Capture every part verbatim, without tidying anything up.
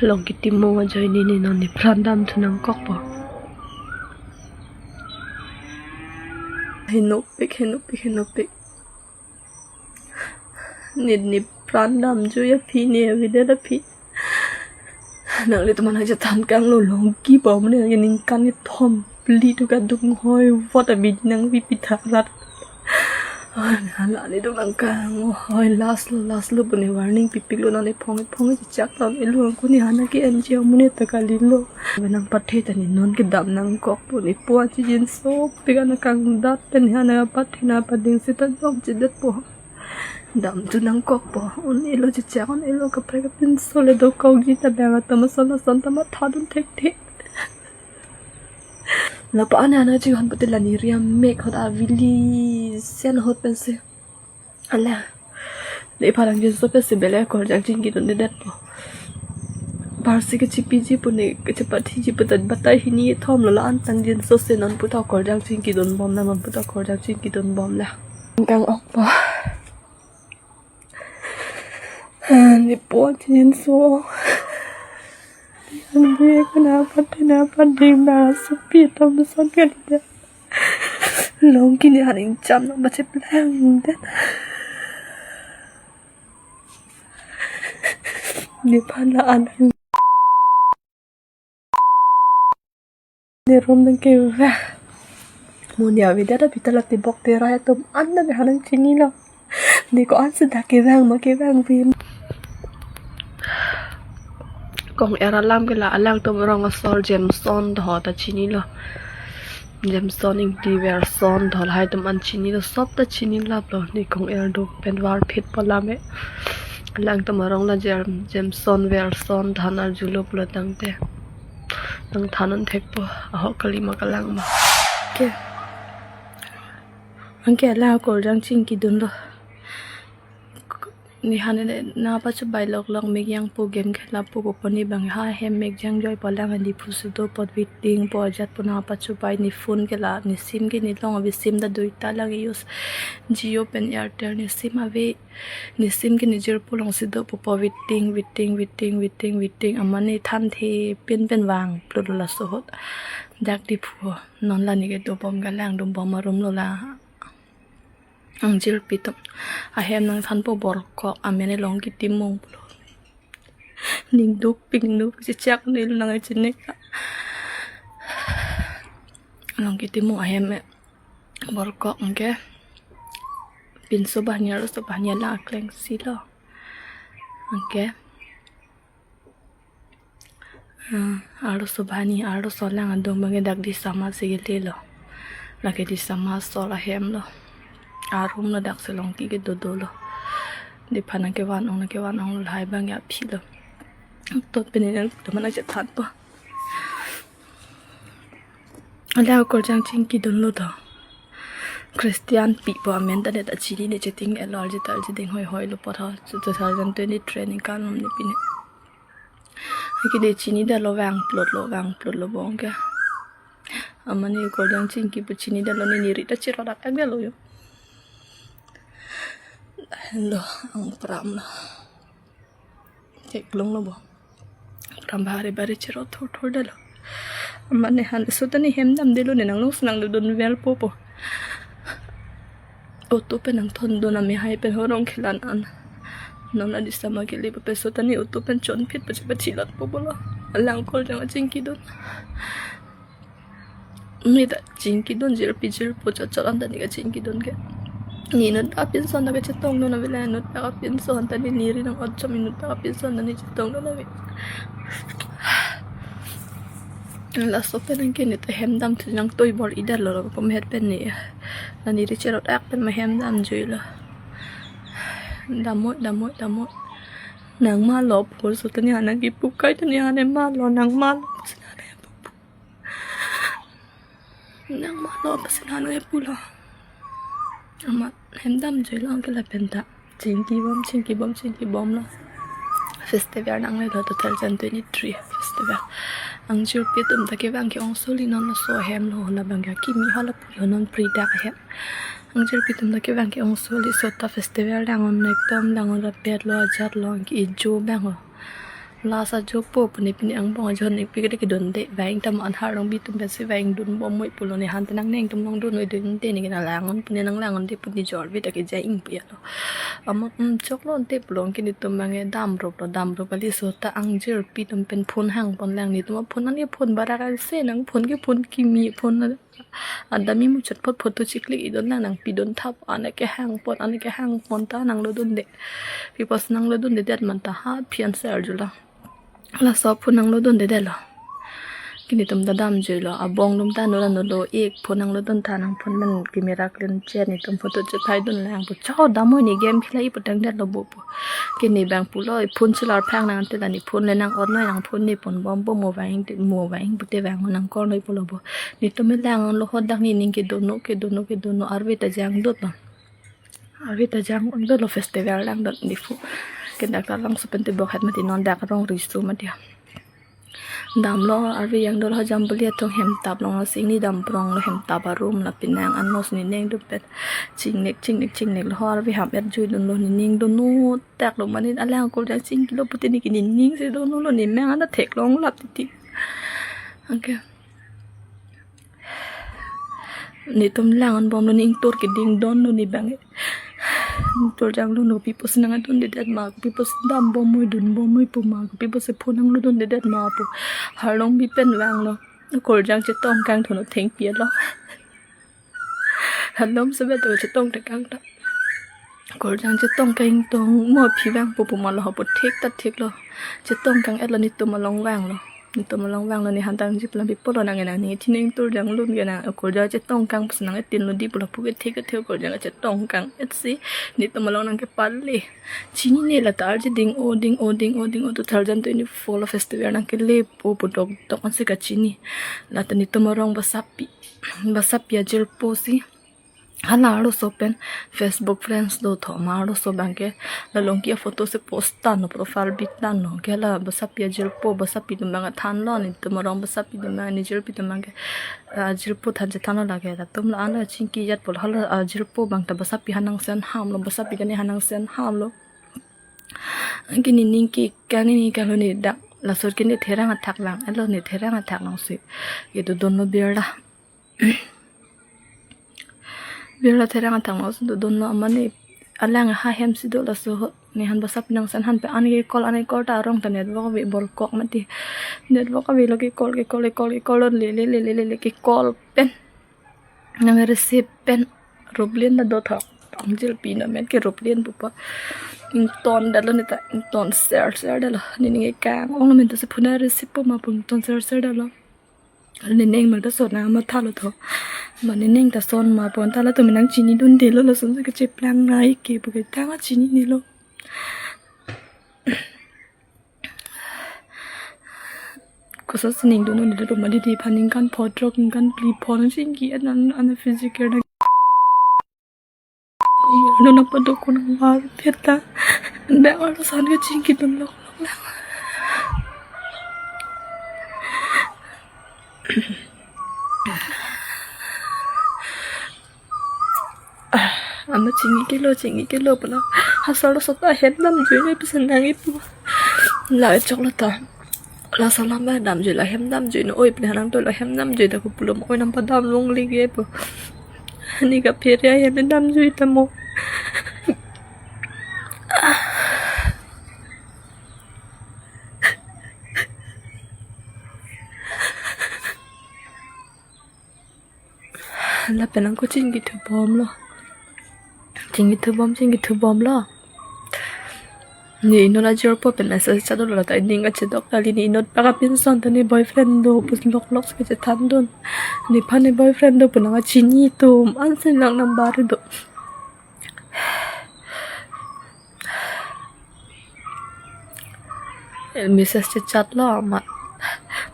Longki Timung ajoine ne non ne pran damthu nangkokpo. Henopik, henopik, henopik. Ne ne pran damjui aphi, ne avedet aphi. Nanglitum aphan nangchethan kanglo, Longki pu amonit ningkan kethom phli tu kadung hoi vot abidi nangpipi tha rat. Hala ne dong nangkang hoi, last lo, last lo pu ne warning pipiklo, non ephong ephong chechak ta un-elo, angko ne hana ke-enji amonit ta kalilo. Nangpathe ta ne non kedam nangkokpo, ne po achi jin sopik ana kangdat pen ne hana pathe na pading seta jokjedetpo. Damthu nangkokpo, un-elo chechak, un-elo, kaprek kapinso le dokokji ta bang atum ason ason ta matha dun thekthe. Lapu-an ana chihon pute la ne riam mek hot avili sen hot pensi. Ala. Nephan nangjinso pensi bele akorjang chingkidundedetpo. Parsi kechipiji pu ne kechepathiji pu ta batai hini thom lo, la-an tang jinso si non puta akorjang chingkidunbom, non puta akorjang chingkidunbom la. Kang-okpo. Ne po achi jin so. Andi kana pati na pati na supi tom son kalida. Longki ne haning cham nang bache plang den. Nephan la-an ne rum nangkevang. Mo ne avedet aphi ta la tebok terai atum an ta ne hanang chinilo. Ne ko-an si dak kevang ma kevang pen. Kong-er alam ke la alangtum arong asor Jameson tho ta chinilo. Jameson Ingti Verson tho lahai atum an chinilo, sop ta chinilaplo. Ne kong-er do pen varphitpo alam ke. Alangtum arong la Jam-, Jameson Verson than arjulo pulo tangte nangthan un thekpo, ahok kali ma kalang ma. Ke. Anke la akorjang chingkidunlo. Ne hane ne nangpachobai loklok, mek jangpo, game khelapo pu poni bang ha hem mek jangjoi po, alang Diphu si dopo, waiting po, ajat po nangpachobai, ne phone ke la, ne sim ke ne long ave, sim ta duita lang use, Jio pen Airtel ne sim ave, ne sim ke ne jirpo along si dopo, waiting, waiting, waiting, waiting, waiting, amat ne thanthe pin pen vangplutlo laso ahut. Dak Diphu non la ne kedobom, kalang dobom arum lo la. Angjirpi atum ahem nangthanpo, Borkok, amen Longki Timung pulo. Ning duk ping nuk chechak nil nang chinek. Longki Timung ahem e Borkok anke. Pinso banghini arloso banghini alang akleng si lo. Anke. Ah, arloso banghini, arloso alang adung abangke dak Disama si kelelo. Lake Disama asor ahem lo. Arum lo dak si Longki ke dodolo. Nephan nangkevan ong, nangkevan onglo, lahai abangke aphi lo. Tot pen ne nangtum aphan nangchethanpo. Ala akorjang chingkidunlo tho. Christian pi pu amen ta ne ta chinine, cheting elo, arje ta arje ding hoihoi lo po tho. Two thousand twenty-three ningkan lom ne pine. Anke ne chinidetlo, vangplutlo, vangplutlo bong ke. Amat ne akorjang chingki pu chinidetlo, ne neri ta cherot-ak-akdetlo jo. Lo, ang pramlo. Theklonglo bo. Pram bare bare cherot thorthordetlo. Amat ne han, so ta ne hem damdelo, ne nanglong si nangledunverpo pu. Auto pen nangthondun, amehai pen horong kelang an. Non la Disama kele pu pen so ta ne auto pen chonphit pu chepachilatpo pulo. Alang akorjang chingkidun. Ne ta chingkidun, jirpi jirpo chotchot an ta ne kachingkidun ke. Ne inut apinso an ta kachetongdun ave, la inut apinso an ta ne neri nang-ochom, inut apinso an ta ne chetongdun ave. Laso pen anke ne ta hem damthu nangtoi bor-idetlo, pu amen pen ne. La neri cherot-ak pen ma hem damjuilo. Damnoi, damnoi, damnoi. Nangmalo pu so ta ne hana kipu kai ta ne hana malo, nangmalo. Nangmalo pusi nang-e pulo. Amat hem damjuilo anke lapen ta chingkibom, chingkibom, chingkibomlo. Festival nanglelo, two thousand twenty-three festival. Angjirpi atum ta kevang ke-ong soli, non laso ahem lo, labang ke akimi hala pulo, non pri dak ahem. Angjirpi atum ta kevang ke-ong soli, so ta festival dangon, ekdom dangon rapetlo, ajatlo, anke ejo abang lo. Plus ajo po pune pini angbong ajo ne pike de kedun de vang tam an Harlongbi atum pensi vangdun bom moi pulo ne han tenang neng tum long dun noi dun de ne kena lang un pune nang lang un de pune jor vi ta ke jai ing pu ya lo. Ama, um, choklo ante pulo ke netum abang ke damrup lo, damrup kali so ta angjirpi atum pen phone hang pon lang netum phone nang ye phone bara kan se nang phone ke phone kimi phone na. Adami muchot phot photo chiklik idon lang nangpidun thap ane ke hang pon ane ke hang pon ta nanglo dun de. Pipos nanglo dun de det man ta ha phian se arjulo. Laso phone nanglo dun de det lo. Ke netum ta damjui lo abong atum ta nula nulo ik phone nanglo dun ta nang phone man camera clean chet netum photo chepai dun lang pu chau dam moi ne game khela i putang det lo bo pu. Ke ne abang pulo phone chelar phang nang te la ne phone le nang on noi nang phone ne pon bom bo mo vang te mo vang pute vang nang kor noi pulo bo. Netum me lang lo hot dak ne ning ke dono ke dono ke dono arve ta jang dot lo. Arve ta jang dot lo festival lang dot Diphu. Ke dak ta lang so pen te bok hat mati non dak rong risu mati. Damlo arve yang dolo jambuli atum hem tap long sing ne dam prong lo hem tap arum la pinang anos ne neng dum pen. Chingnek chingnek chingnek lo arve ham et jui dun lo ne ning dun nu tak lo mane alang kol jang chingki lo pute ne ke ne ning se dun lo ne meng ana thek long lap titi. Okay. Netum lang an bom lo ne ingtur ke ding don lo ne abang. Ingtur jang lo no pipos nang adun de det ma pipos dam bom moi dun bom moi pu ma pipos se phone nanglo dun de det ma pu. Harlongbi pen vang lo. Kol jang chetong kang thono thengpi lo. Halom sebet to chetong te kang ta. Kol jang chetong kang tong mo phi vang pu pu ma lo ho pu thek ta thek lo. Chetong kang et lo netum along vang lo. Netum along vang lo ne han tang jip lam pi pulo nang nang ne thi ne ingtur jang lun ke nang kol jang chetong kang pus nang etin lo di pulo pu ke thek ke thek kol jang chetong kang et si netum along nang ke pale. Chini ne la ta arje ding o ding o ding o ding o two thousand twenty-four lo festival nang ke le po pu dok dok an si kachini. La ta netum arong basapi. Basapi ajirpo si. Hala arloso pen Facebook friends do tho ma arloso abang ke la longki aphoto si post tanglo profile pic tanglo ke la basapi ajirpo basapi atum abang thanlo netum arong basapi atum abang ne jirpi atum abang ke ajirpo than chethanlo lake latum la ana chingki jat pulo hala ajirpo abang ta basapi hanang sen hamlo basapi kane hanang sen hamlo. Anke ne ning ke kang ne kang lo ne dak laso ke ne therang athak lang alo ne therang athak lang si. Ke do dun lo birla. Birla therang athak ma usun do dun lo ama ne alang ha hem si do laso ho ne han basapi nang sen han pe an ke call an ke call ta arong ta network ave bol kok mati. Network ave lo ke call ke call ke call ke call le le le le le le ke call pen nang receive pen rup lin ta do thok. Angjirpi na men ke rup lin pupa. Ington det lo ne ta ington ser ser det lo ne ning ke kang ong lo men ta se phone receive po ma pu ington ser ser det lo. Ne ning ma ta son na ma tha lo tho. Ma ne ning ta son ma pon ta latum nang chini dun de lo lason se kacheplang nai ke pu ke ta ma chini ne lo. Kosa sining dun ne lo ma didi phan ningkan pho throk ningkan phli pho nang chingki an an an physical na. Nona padok ko nang mar peta. Bang arloso an ke chingki dun lok lok lang. Ama chingki kilo chingki kilo pala. Hasar lo sota hem damjui ne pisa nang ipu. La choklo ta. Laso alam ba damjui la hem damjui no oi pini harang to la hem damjui ta kupulo mo oi nang padam long ligi pu. Ni ka pheria hem damjui ta mo. Lapen nang ko chingki thu bom lo. Chingki thu bom chingki thu bom lo. Ne inut ajirpo pen message chado lo ta ning kachedok kali ne inut baka pinson ta ne boyfriend do pus lok lok si kachethan dun. Ne phan ne boyfriend do pu nang kachini atum an si lang number do. Message chechat lo ama.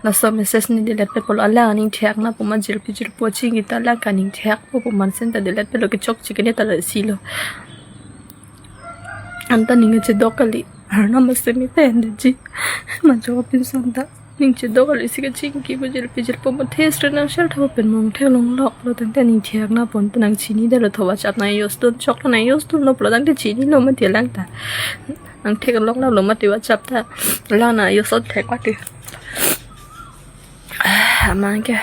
Laso message ne delete pe pulo alang aning thek na pu ma jirpi jirpo chingki ta alang kaning thek po pu man sen ta delete pe lo kechok chikene ta lo si lo. Anta ning chedok kali. Arnam asemi pen de ji. Manjo pinson ta. Ning chedok kali si kachingki pu jirpi jirpo ma thes re nang share tho pen mong the long lok lo tangte ning thek na pon ta nang chini de lo tho WhatsApp nang use dun chok nang use dun lo pulo tangte chini lo ma ti alang ta. Nang thek lok lo mati WhatsApp ta. Lang na yo sot thek mati. Aman ke.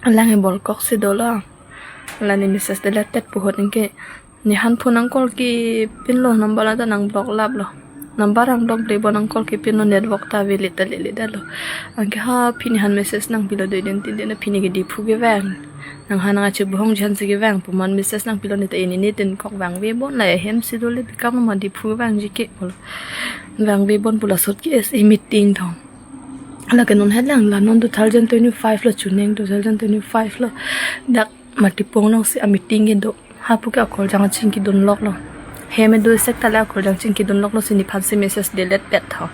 Lang e bolkok si dolo. Lani message delete tet puhot anke. Ne han phone nang call kepinlo, number ta nang block laplo. Number nang block le bo nang call kepinlo, network ta avelang ta lele detlo. Anke ha pini han message nangpilo dui din tin din, pini ke Diphu kevang. Nang han nang ache bohong jan si kevang pu amat message nangpilo, ne ta ini ne tin kok vangve bon, la hem si dole bikam ma Diphu vangji ke pulo. Vangve bon pu lasot ke S A meeting thong. Lake non helang la non two thousand twenty-five lo, chuning two thousand twenty-five lo. Dak Matipung along si a meeting kedo. Hapu ke akoljang chingkidun loklo. Hem e do sek ta le akoljang chingkidun loklo, si nephan si message delete pet tho.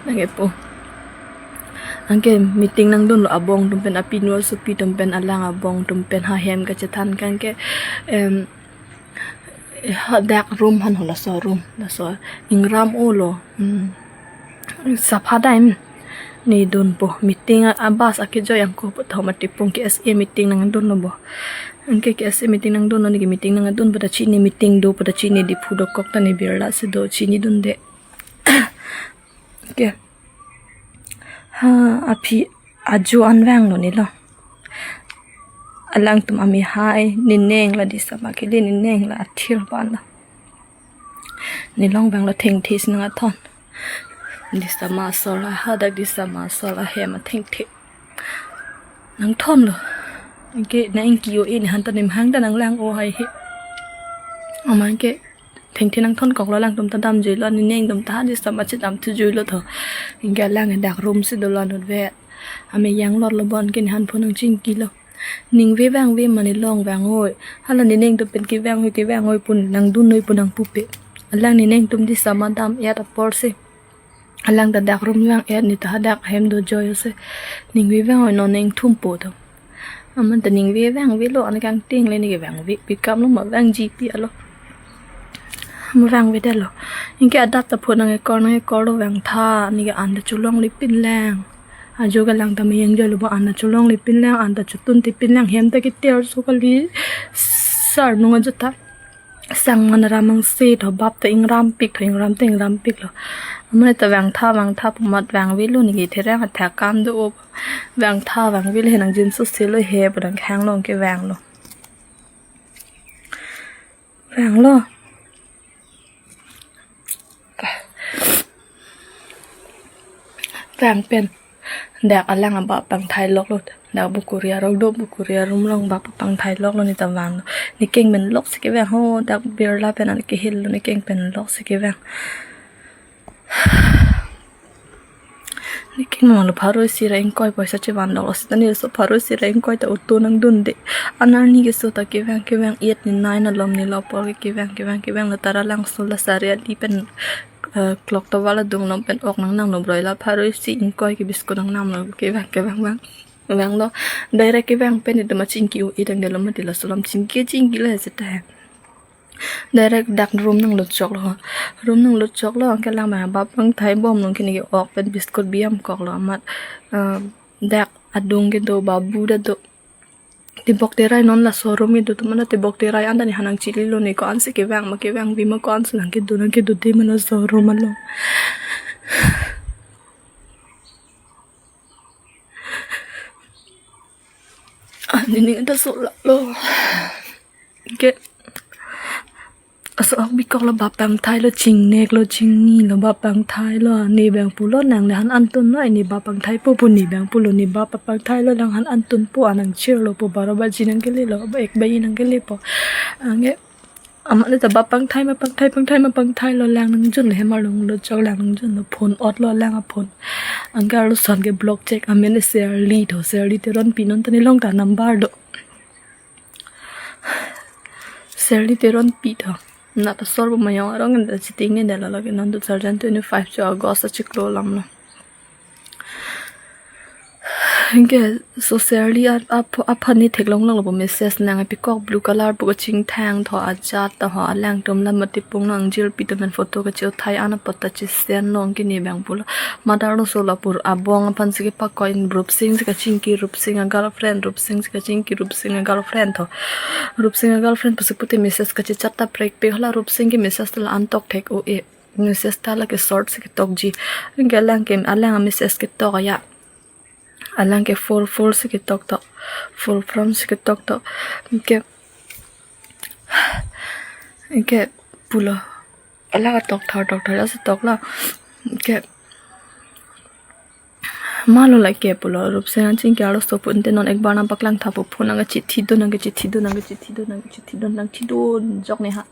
Nang e pu. Anke meeting nangdunlo abong atum pen, apinwar supi atum pen, alang abong atum pen, ha hem kachethan kan ke, em, ha dak room han ho laso room, laso ingram olo. Hmm. Sapha dam ne dunpo meeting a, a bus akejoi angko pu tho Matipung ke S A meeting nangdunlo bo. Anke ke S A meeting nangdunlo, ne ke meeting nangdun pada chini meeting do pada chini Diphu dokok ta ne birla si do chinidunde. Ke. Ha, aphi ajo an vanglo nelo. Alangtum amei hai, ne neng la Disama kele, ne neng la athir ban lo. Ne long vanglo thengthe si nangthon. Disama asor la, hadak Disama asor la hem athengthe nangthonlo. Anke nang ingki-o e, ne han ta nemhang ta nanglang-o hai he. Aman ke thengthe nangthonkoklo, alangtum ta damjuilo, ne neng atum ta ha Disama chedam thujuilo tho. Anke lang e dak room si dolo anut vet. Amei yang lotlo bon ke ne han phone nangchingkilo. Ningve vangve ma ne long vang-oi. Hala ne neng atum pen kevang-oi, kevang-oi pu nangdun-oi pu nangpupe. Alang ne neng atum Disama dam-et apor si. Alang ta dak room vang-et, ne ta hadak hem dojoi ose. Ningve vang-oi, non neng thumpo tho. Aman ta ningve vangvelo, an kangting le ne ke vangve bikam lo ma vangji pi alo. Ma vangve detlo. Anke adap ta phone nang-ekor nang-ekor lo vangtha, ne ke an ta cholongle pinlang. Ajo ke lang ta meyang jolo bo, an ta cholongle pinlang, an ta chotunte pinlang, hem ta keter so kali, sar nung ajo ta. Sang man aram angse tho, bap ta ingrampik tho, ingram ta ingrampiklo. Aman ta vangtha vangtha pu amat vangvelo, ne ke therang athak kam do-o. Vangtha vangvelo he, nangjinso selo he pu nangkhanglong ke vanglo. Vanglo. Vang pen dak alang abap pangthai loklo. Dak bukuri arong do, bukuri arum along bap pangthai loklo, ne ta vanglo. Ne keng pen lok si kevang ho, dak birla pen an kehillo, ne keng pen lok si kevang. Ne keng manglo, pharo isi ra ingkoi poisa chevan loklo, seta ne so pharo isi ra ingkoi ta auto nangdunde. Anarni keso ta kevang kevang, eight ne nine alom ne lo apor ke kevang kevang kevang, la Taralangso la Sariali pen, eh, clock tower adung along pen ok nangnamlo, broi la pharo isi ingkoi ke biscuit nangnamlo, kevang kevang vang. Vanglo, direct kevang pen itum achingki-o-e tangdetlo mati, laso alam chingki chingkilo he seta he. Direct dak room nanglutchoklo. Room nanglutchoklo, anke lang abap pangthai bomlo, ke ne ke ok pen biscuit bi-amkoklo amat, eh, dak adung kedo, babu ta do. Tebok terai non laso room kedo atum an ta tebok terai an ta ne han nangchililo, ne ko-an si kevang ma, kevangve ma, ko-an si nangkedo nangkedode ma laso room along. Anini ta so lalo. Ke aso ak bikoklo, bap pangthailo, chingneklo, chingnilo, bap pangthailo, ne abang pulo nang le han antunlo, ne bap pangthaipo pu ne abang pulo, ne bap pangthailo, lang han antunpo, an nangchirlo pu baro baji nangkelelo, ba ek baji nangkelepo. Anke amat ne ta bap pangthai ma pangthai, pangthai ma pangthailo, lang nangjunlo, hem arlong lutchok lang nangjunlo, phone otlo lang aphone. Anke arloson ke block chek, amen le Serli tho, Serli Teronpi, non ta ne long ta number do. Serli Teronpi tho. Nat asor bo mayong arong enda chitingnedetlo, lake non two thousand twenty-five cho August achiklo alamlo. Anke so Serli a, a, aphan ne theklong longlo bo message nang pikok blue color pu kachingthang tho ajat ta ho alangtum la mati pung nang jirpi tum pen photo kache-othai an apot ta chesen long kini bang pulo. Mother no so la pur abong aphan si kepakoi in Rupsing si kachingki Rupsing a girlfriend Rupsing si kachingki Rupsing a girlfriend tho. Rupsing a girlfriend pusi pute message kachechat ta prekpek hala Rupsing ke message ta la antok thek o e. Message ta la ke short si ketokji. Anke alang ke alang message ketok ya. Alang ke full full si ketok tok. Full form si ketok tok. Anke anke pulo. Alang tok thar tok thar la si tok la. Anke malo la ke pulo Rupsing nang chingki arloso pu ante non ekbar nang paklang tha pu phone nang kachithi dun nang kachithi dun nang kachithi dun nang kachithi dun nang thi dun jok ne ha.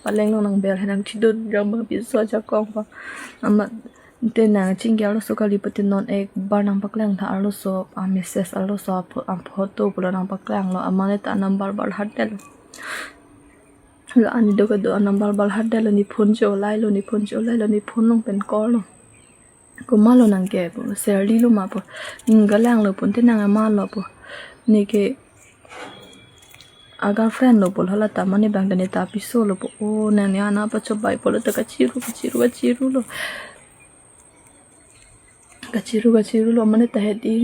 Paleng nang nang bel he nang thi dun jok ma piso jakong pa. Amat ante nang chingki arloso kali pute non ekbar nang paklang tha arloso a message arloso a pho-, a photo pulo nang paklang lo amane ta number bar hat del. La ani do kado a number bar hat del ni phone cho lai lo ni phone cho lai lo ni phone long pen call lo. Ko malo nang ke po Serli lo ma po. Ning galang lo pun te nang ma lo po. Ne ke a girlfriend lo po hala ta mane bang ta ne ta piso lo po. O nang ne ana pachobai pulo ta kachiru kachiru kachiru lo. Kachiru kachiru lo mane ta hedi.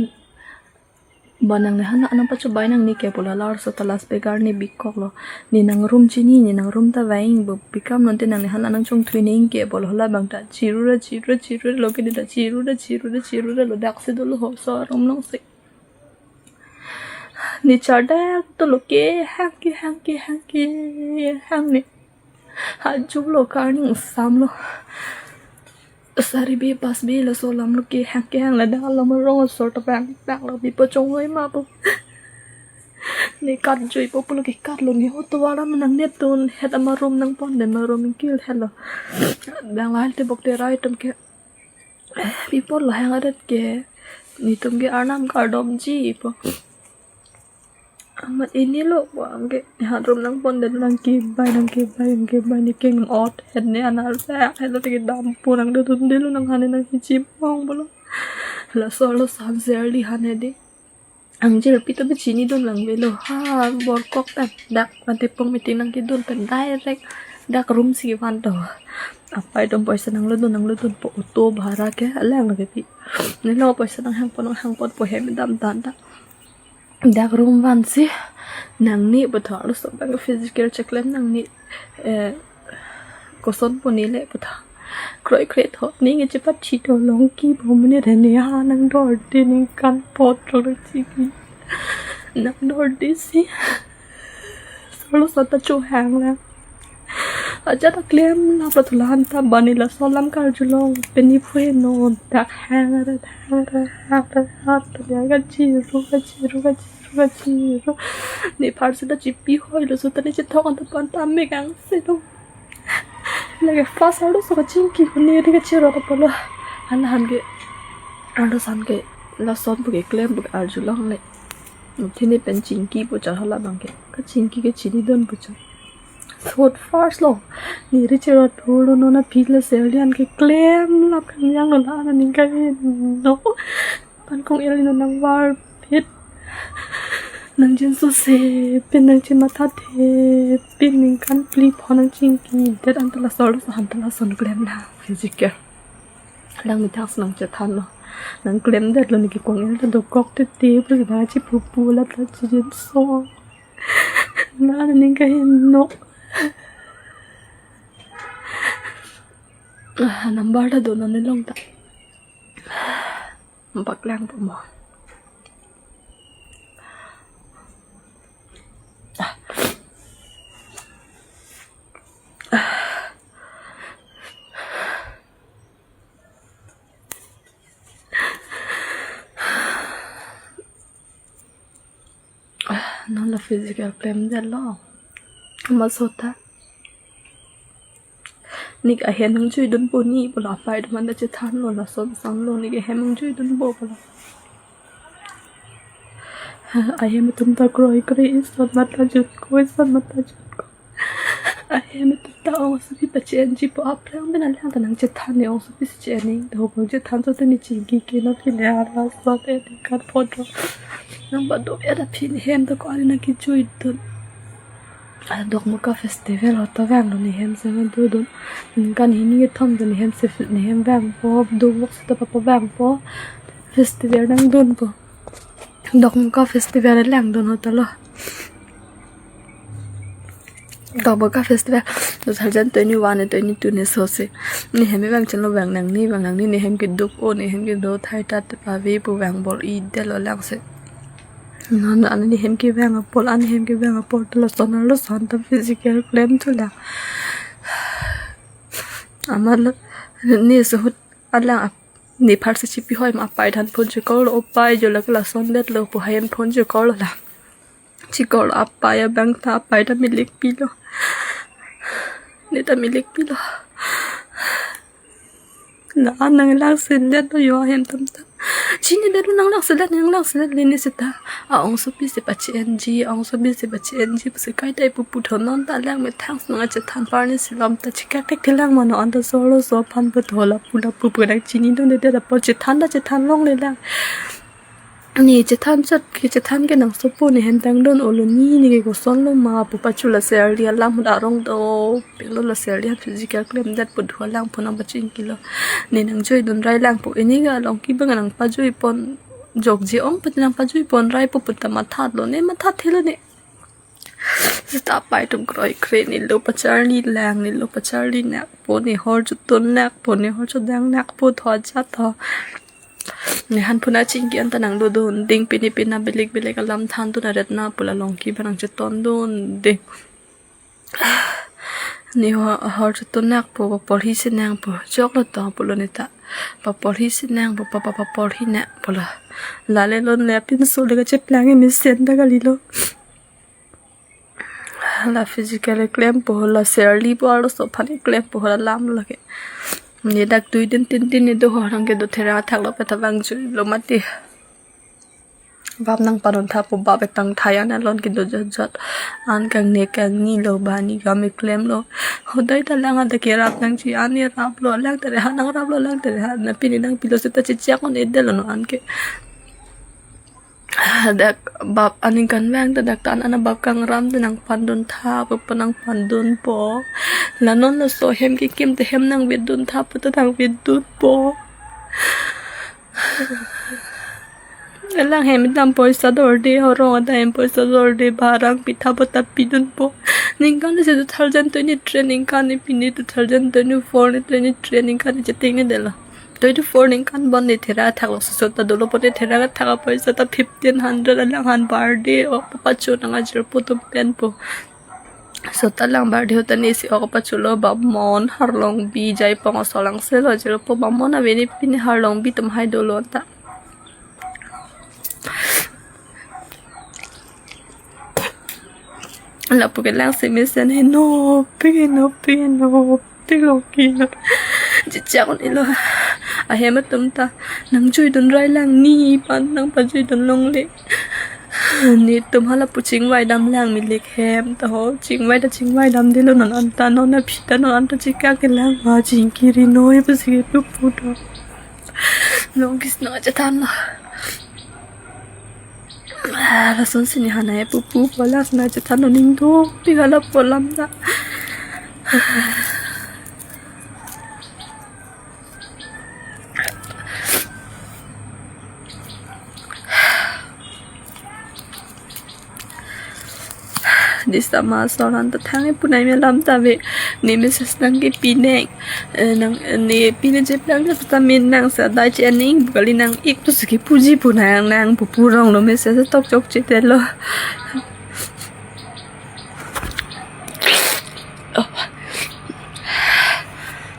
Ba nang ne hala nang pachobai nang ne ke pulo lar so ta last pegar ne bikok lo. Ne nang room chini ne nang room ta vaing bo pikam non te nang ne hala nang chongthui ne ke pulo hala bang ta chiru ra chiru ra chiru ra lo ke ne ta chiru ra chiru ra chiru ra lo dak si dolo ho so room long si. Ne chardak to lo ke hang ke hang ke hang ke hang ne. Hajum lo karning sam lo. Sari be pas be laso lam lo ke hang ke hang ladak alam arong asor ta bang tak lo bi pachong oi ma po. Ne kat joi po pulo ke kat lo ne ho to wala manang ne tun het ama room nang pon den ma room kil het lo. Bang lahai te bok te rai tum ke. Pi pon lo hang adet ke. Netum ke arnam kardom ji po. Amat ini lo po anke han room nang pon den nang kebai nang kebai nang kebai ne keng ot het ne anar sa het lo te dam po nang dodun dilo nang hane nang hichim ong bolo. Laso lo san Serli hane de. Angjir pi to be chini dun lang velo ha bor kok ta dak mate pung meeting nang kedun pen direct dak room si van to. Apai dom poisa nang lo dun nang lo dun po auto bhara ke alang lo ke pi. Ne lo poisa nang hang pon nang hang pon po hem dam dan ta. Dak room van si nang ne bethor so bang physical check lem nang ne eh koson po ne le bethor. Kroi kroi tho ne nge chepat chi to long ki bo mene re ne ha nang dor de ningkan pot rong chi ki. Nang dor de si. Solo sa ta cho hang la. Aja ta klem la pa thulan ta bani laso lam karjulong pen ne phu non dak hang ra hang ra hang ra hang ra ya kachiru kachiru kachiru kachiru. Ne phar si ta chipi hoi lo so ta ne chethok an ta pan ta me kang se to. Lake first arloso kachingki ko ne ri kachiru ta polo. Han han ke arloso han ke lason bu ke klem bu arjulong le. Thini pen chingki pu char hala bang ke. Kachingki ke chini dun pu char. Thot first lo. Ne ri chero thur lo non aphi la Serli an ke klem lap kang yang lo la na ning ka no. Pan kong el no nang var phit. Nang jin so se pin nang jin matha the pin ningkan phli pho nang chingki. Det an ta laso laso han ta lason klem la. Physical. Lang methang si nang chethan lo. Nang klem det lo ne ke kong el ta dokok te te pu na chi pu pu la ta chi jin so. Na na ning ka hin no. Ah, number ta do non ne long ta. Bak lang po mo. Non la physical klem det lo. Masota. Ne ke ahem nang jui dun po ne pulo apai atum an ta chethan lo lason san lo ne ke ahem nang jui dun po pulo. Ahem atum ta kroi kroi ison mata jut ko ison mata jut ko. Ahem atum ta ong Ongsopi pache-enji pu aphrang pen alang ta nangchethan ne, ongsopi si che-en ning, do ko chethan so te ne chingki ke no pine arlo so te ne kan photo. Nang ba do era phin hem to ko ani nang kejui dun. Adokmoka festival ho ta vanglo ne hem se ma do dun. Ningkan hini kethom ta ne hem se ne hem vangpo, do vok se ta papo vangpo. Festival nangdunpo. Dokmoka festival langdun ho ta lo. Dokmoka festival two thousand twenty-one ne twenty-two ne so se. Ne hem vang chenlo, vang nangne, vang nangne, ne hem keduk o, ne hem kedo thai ta te pave pu vang bor-i det lo lang se. Non an ne hem kevang apor, an ne hem kevang apor ta lason arloson ta physical klem thu lang. Amat lo ne suhut alang ap-, ne pharsi chipi hoi ma apai than phone chikor lo, opai jo lake lason det lo pu hayen phone chikor lo la. Chikor lo apai abang ta, apai ta milik pilo. Ne ta milik pilo. La an nang lang selet lo yo hem tam ta. Chini det lo nang lang selet, nang lang selet le ne seta. A ongsopi si pache-enji, ongsopi si pache-enji pusi kaita ipu pu tho, non ta lang methang nang chethan par ne silom ta chikak tek thelang mano, anta solo so phan pu tho lapu lapu pu nang chinidunde det apor chethan ta chethan longle lang. Ne chethan chot ke chethan ke nang sopo ne hem tangdun olo, ni ne ke koson lo ma pu pachu la serli alam hut arong do pilo, la serli an physical klem det pu dua lang pu nang pachingki lo. Ne nang jui dun rai lang pu, ini ga long kibang nang pajui pon jokji ong pati nang pajui pon rai pu pu ta mathat lo, ne mathat thelo ne. Seta apai atum kroi kre ne lo pacharli lang, ne lo pacharli nakpo, ne hor chotun nakpo, ne hor chodang nakpo tho ajat tho. Ne han phuna chingki anta nang dodun ding, pini pina belik belik alam than tu na ret na pu la long kibang nang cheton dun ding. Ne ho-, hor chotun nakpo, paporhi si nangpo, choklo to pulo ne ta. Paporhi si nangpo, papa paporhi nakpo lo. Lale lon le apinso le kacheplang e mesen ta kalilo. La physically klempo, la serli po arloso aphan klempo, la lam lake. Ne dak dui din tin din ne do ho rang ke do thera thak lo peta vang jui lo mati. Bap nang panon tha po, bap etang thayan alon kedo jot jot. An kang ne kang ni lo ba ni gam eklem lo. Hodai ta lang ada ke rap nangji, an ne rap lo, lang tere ha nang rap lo, lang tere ha. Na pini nang pilo seta chechak on edel lo no an ke. Dak bap aning kan vang ta dak ta an ana bap kang ram ta nang pandun tha po, po nang pandun po. La non laso hem kekim te hem nang vedun tha po ta nang vedun po. Alang hem dam poisa dorde, horong ada hem poisa dorde, barang pitha bota pidun po. Ningkan si two thousand twenty-three ningkan ne pini two thousand twenty-four ne twenty-three ningkan ne cheting ne dela. Twenty-four ningkan bon ne thera thak lo, so ta dolo pon ne thera thak poisa ta fifteen hundred alang han birthday o pacho nang ajir po tum pen po. So ta lang birthday ho ta ne si ok pacho lo, bap mon harlong bi jai pong asolang se lo jir po, bap mon ave ne pini harlong bi tum hai dolo ta. Lapu ke lang si mesen he no pik he no pik he no pik lo ki no. Chichak on ilo. Ahem atum ta nang jui dun rai lang, ni pan nang pajui dun longle. Netum hala pu chingvai dam lang milik hem ta ho. Chingvai ta chingvai dam dilo non anta, non aphi ta non anta chikak ke lang ma chingkiri noi pusi ke pu pu do. Long kis no chethan lo. Ah, lason si ne hanai pupu pola sna chethan lo ning do pik hala pu alam ta. Disa ma soran ta thang e punai me lam ta ve. Ne message nang ke pine. Eh, nang, eh, ne pine jep nang ke ta min nang sa dai che ning kali nang ik tu si ke puji punai nang pu purong lo message tok chok che te lo. Oh.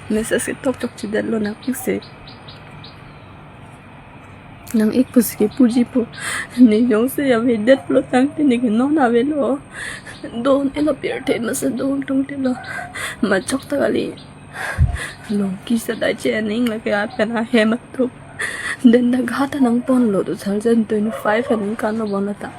Message ke tok chok che te lo nang ik se. Nang ik pusi ke puji po. Ne jongsi avedet lo tangte ne ke non avelo. Don elo pirthe masa don tungte lo. Machok ta kali. Long kisa dai che ning lake apen ahem atum. Den dak ghat nang pon lo two thousand twenty-five aningkan lo bon ta.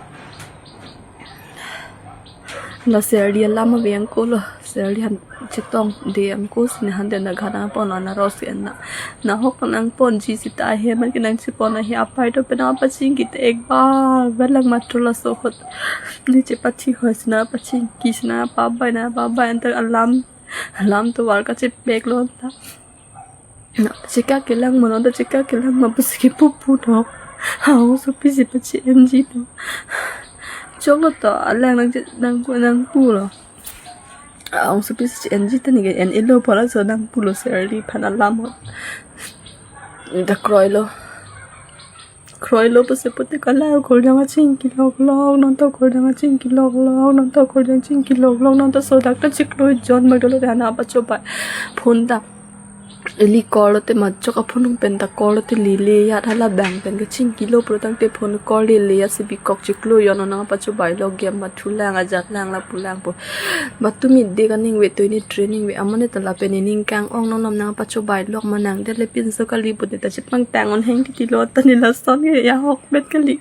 La serli alam ave angko lo. Sir, lihan chetong de angko si ne han den na gana pon na ros ke na. Na hok nangponji sita ahem ke nangchepon ahi apai to pen apachingki te ek bar bar lang matro laso ahut. Ne chepathi hoi si na pachingki si na pabai na pabai anta alam, alam tovar kachepek lo anta. Na chekak kelang mono ta chekak kelang ma pusi kipu pu to. Hau so pisi pachi-enji to. Choklo to alang nang nang nangpulo. Aung so pisi chi-enji ta ne ke en-elo pu laso nangpulo sir, liphan alam ho. Da kroilo. Kroilo pusi pute kala akorjang achingki lok lok, non to akorjang achingki lok lok, non to akorjang chingki lok lok, non to sodak ta chiklo jon magdolo de hana pachobai. Phone ta ili call te ma chok aphone pen ta call te lele ya hala bang pen kachingkilo pro tangte phone call lele ya si bikok chiklo jon nang pachobai lo game ma thulang ajat lang lapu lang po. Batumi de kaning ve to ini training ve amane ta lapen ining kang-ong non nom nang pachobai lok ma nang de le pinso kali pute ta chepangtang on heng titi lo ta ne lason ke ya hok bet kali.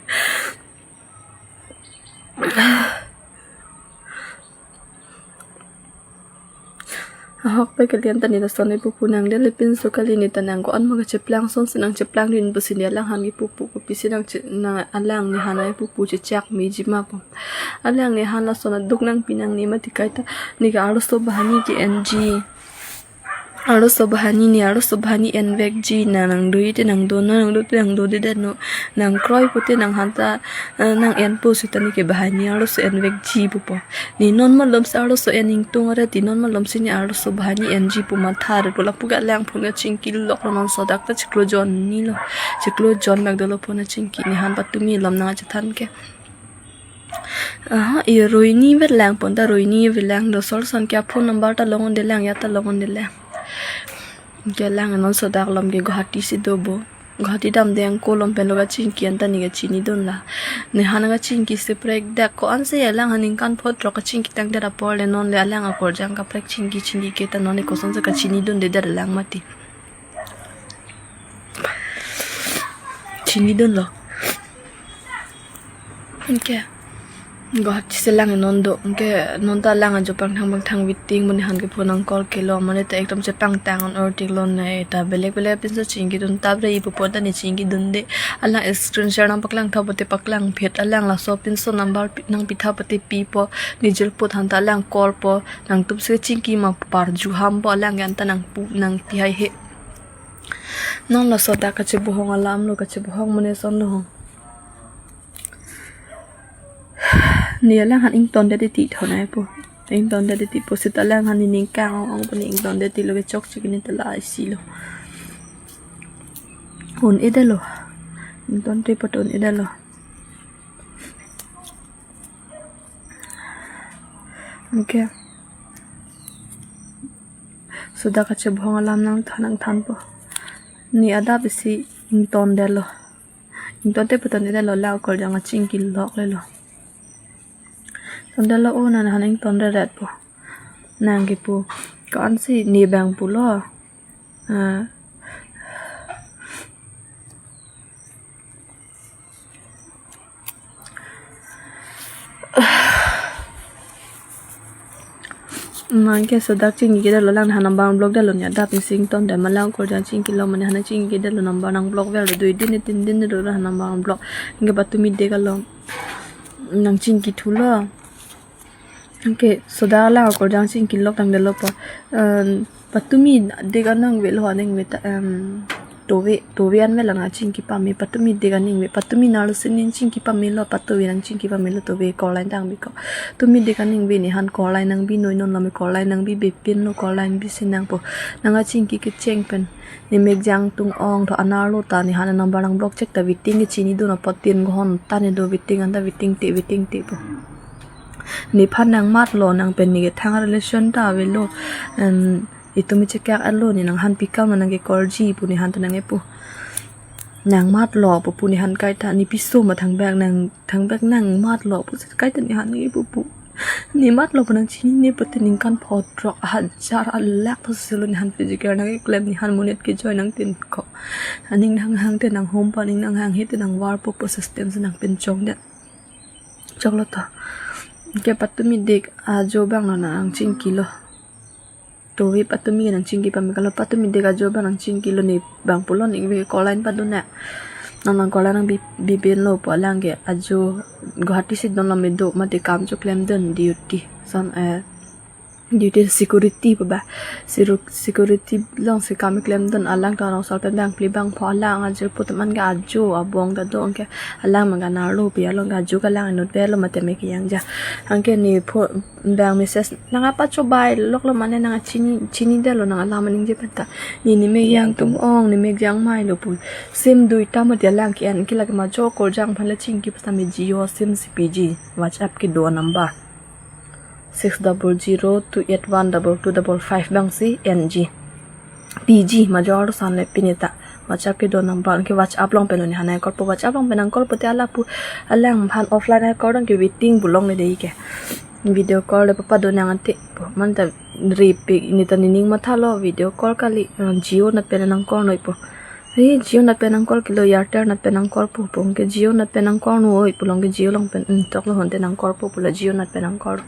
Ahok pe kalian ta ne lason ne pupu nang de le pinso kali ne ta nang ko-an ma kacheplang son si nangcheplang din pusi ne alang han ke pupu ko pisi nang che-, nang alang ne han ai pupu chechak meji ma po. Alang ne han lason aduk nangpi nang ne mati kaita ne ke arloso bahani ke-enji. Arloso bahani ne arloso bahani envekji na nang do ite nang do no nang do te nang do de det no. Nang kroi pute nang han ta, eh, nang en pusi ta ne ke bahani arloso envekji pupo. Ne non malom si arloso en ingtung aret ne non malom si ne arloso bahani enji pu matha re pu lapu ke alang phone kachingki lok lo non sodak ta chiklo jon ni lo. Chiklo jon magdolo phone kachingki ne han patumi lom nang achethan ke. Aha, i Roini vet lang pon ta Roini vet lang do sol son ke phone number ta long on de lang ya ta long on de lang. Ke lang non sodak lom ke Guwahati si do bo. Guwahati dam de angko lom pen lo kachingki anta ne kachini dun la. Ne han kachingki si prek dak ko-an si alang han ningkan phot rok kachingki tang dera por le non le alang akorjang kaprek chingki chingki ke ta non le koson si kachini dun de der lang mati. Chini dun lo. Anke Guwahati si lang non do. Anke non ta lang ajo pangthang pangthang waiting mo ne han ke phone nang call ke lo mane ta ekdom chepangtang on or tik lo ne ta belek belek pinso chingki dun ta bre ipu pon ta ne chingki dun de. Alang screen share nang paklang tha pute paklang phet alang laso pinso number pi-, nangpi tha pute pipo ne jil put han ta alang call po nangtum si chingki ma parju ham po alang ke anta nangpu nangpi hai he. Non laso ta kachebohong alam lo kachebohong mane son lo hong. Ne alang han ington de ti thonai po. Ington de ti po sita alang han ne ning kang-ong ong po ne ington de ti lo ke chokche ke ne ta la isi lo. Un-e det lo. Ington te po un-e det lo. Okay. Sodak kachebohong alam nangthan nangthan po. Ne adap isi ington det lo. Ington te po un-e det lo la akorjang achingki lok le lo. Ton det lo o nang han ington det ret po. Nang kipu. Ko-an si ne bang pulo. Ah. Nang ke sodak chingki det lo lang han nang bang block det lo ne adap isi ington det ma la akorjang chingki lo mane han chingki det lo number nang block ver lo dui din tin din lo han nang bang block. Anke patumi dek along nang chingki thu lo. Anke sodak la akorjang chingki lok tang det lo po. Em, patumi dek anang ve lo aning ve ta, em, tove, tove an ve la nang chingki pame, patumi dek aning ve, patumi nalo sinin chingki pame lo, patove nang chingki pame lo, tove call line tang bikok. Tumi dek aning ve ne han call line nang bi noi non lo me call line nang bi bepin lo call line bi si nang po. Nang achingki kecheng pen. Ne mek jang tung ong tho anar lo ta ne han number nang block chek ta waiting kechini dun apot tin ghonta ne do waiting anta waiting te waiting te po. Nephan nang mat lo nang pen ne kethang relation ta ave lo. Em, itum chekak alo ne nang han pikam nang ke call ji pu ne han ta nang epu. Nang mat lo pu pu ne han kaita ne piso ma thangbak nang thangbak nang mat lo pu kaita ne han ne epu pu. Ne mat lo pu nang chinine pute ningkan phot rok hajar alak pu selo ne han physical nang keklem ne han monit kejoi nang tin ko. Aning nang hang te nang hom pa ning nang hang he te nang war po po system si nang pen chong det. Choklo to. Ke patumi dek ajo bang lo nang chingki lo. Tovi patumi nangchingki pame kalo, patumi dek ajo abang nangchingkilo, ne abang pulo ne ave call line padun na. Nang nang call line nangbi, bi pen lo pu alang ke ajo Guwahati si don lo, me do mate kam choklemdun duty. Son, eh, duty security pu ba. Siru-, security along si kam klemdun, alang ta rong sol pen bang phli bang pho, alang ajo pu teman ke ajo abong ta do, anke alang mangga narlo pi along ke ajo ke alang inut velo mate me kejang ja. Anke ne pho bang message nang apa chobai loklo mane nang chini, chinidetlo nang alam aningje pen ta. Ne ne me kejang atum ong, ne me kejang mai lo pu. Sim duita mate alang ke-en ke lake ma jo call jang aphan le chingki pasa me Jio sim si piji. WhatsApp kedo number six double zero two eight one double two double five bang si en ji. Piji ma jo arlo san le pini ta. WhatsApp kedo number ke WhatsApp along pen lo ne ha nang call po, WhatsApp along pen nang call po te ala pu alang aphan offline call dong ke waiting pu longle dei ke. Video call le papa do nang ante pu man ta ripik ne ta nening mathalo video call kali, eh, Jio nat pen nang call noi pu. He Jio nat pen nang call kilo, Airtel nat pen nang call po pu, anke Jio nat pen nang call noi pu along ke Jio along pen, hmm, tok lo honte nang call po pulo Jio nat pen nang call.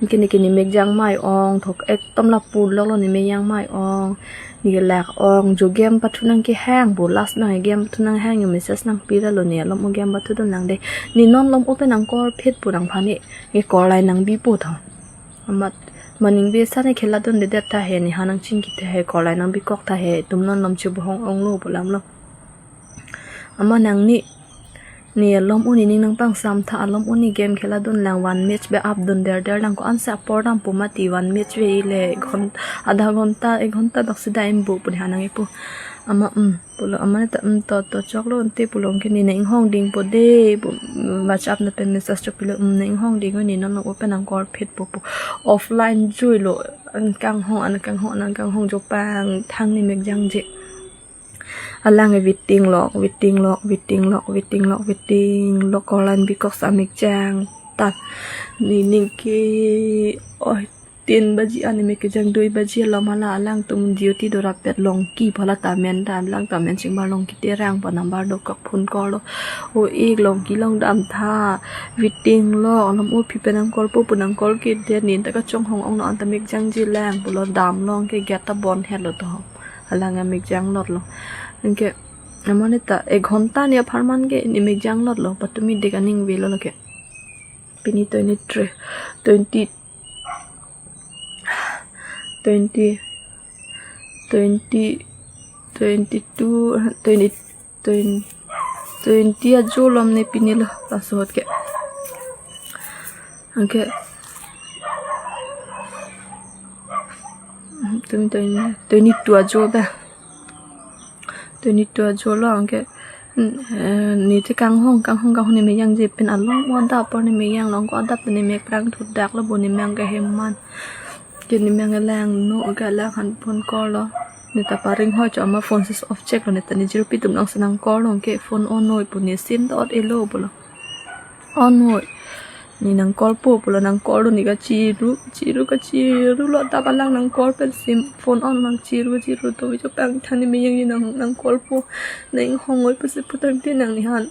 Anke ne ke ne me kejang mai ong, thok ekdom lapu loklo ne me kejang mai ong. Ne ke lak ong, jo game pathu nang kehang pu, last bang game pathu nang hang, ne message nangpi ra lo, ne alom o game pathu dun lang dei. Ne non alom o pen nang call phit pu nang aphan ne, ne call line nangbi po tho. Amat maning be sa ne khela dundedet ta he, ne ha nangchingki ta he, call line nangbi kok ta he, itum non alom chibohong onglo pu alam lo. Amat nang ne, ne alom o ne ning nangpangsam tha, alom o ne game khela dun lang, one match be up dunderder lang, ko-an si apor dam pu mati, one match ve le ghon-, adha ghonta, ek ghonta bak si dam pu pu ne ha nang ipu. Amat, hmm, pulo, amat ne ta, hmm, to, to choklo ante pulo, anke ne nang inghong ding po dei pu, hmm, WhatsApp nat pen message chopilo, hmm, nang inghong ding, ne non alom o pen nang call phit po pu. Offline juilo, an kanghong, an kanghong, an kanghong jo pangthang ne me kejangje. Alang e waiting lok, waiting lok, waiting lok, waiting lok, waiting lok, call line bi kok sa me kejang ta. Ne ning ke, oi, tin baji an ne me kejang, dui baji alom hala alangtum duty do rapet, longki pu hala ta men ta, alang ta men chingbar, longki terang pa number dokok, phone call lo. O ik longki along dam tha, waiting lok, alom o aphi pen nang call po pu nang call kedet, ne ta kachonghong ong no, an ta me kejangje lang pulo, damlo, anke gate ta bon hetlo to. Alang a me kejang lotlo. Anke amat ne ta ek ghonta ne apharman ke ne me kejang lotlo, patumi dek aning velo lake. Pini twenty-three, twenty, twenty, twenty, twenty-two, twenty, twenty, twenty ajo alom ne pini lo, laso ahut ke. Anke, twenty, twenty-two ajo ta. Twenty-two ajo lo, anke, mm, eh, ne te kanghong, kanghong, kanghong ne me kejangje pen, alom o adap apor ne me kejang, along ko adap ne me prang thudak lo bo, ne me kangheman. Ke ne me lang no, ke alang aphan phone call lo. Ne ta paring ho cho, amat phone switch off chek lo, ne ta ne jirpi atum along si nang call lo, anke phone on noi pu, ne sim ta ot-e lo pulo. On noi. Ne nang call po pulo, nang call lo, ne kachiru, chiru, kachiru lo, adap alang nang call pen sim, phone on nang chiru, chiru to, jo pangthang ne me kejang, nang, nang call po, nang inghong noi pusi pu tangte nang ne han.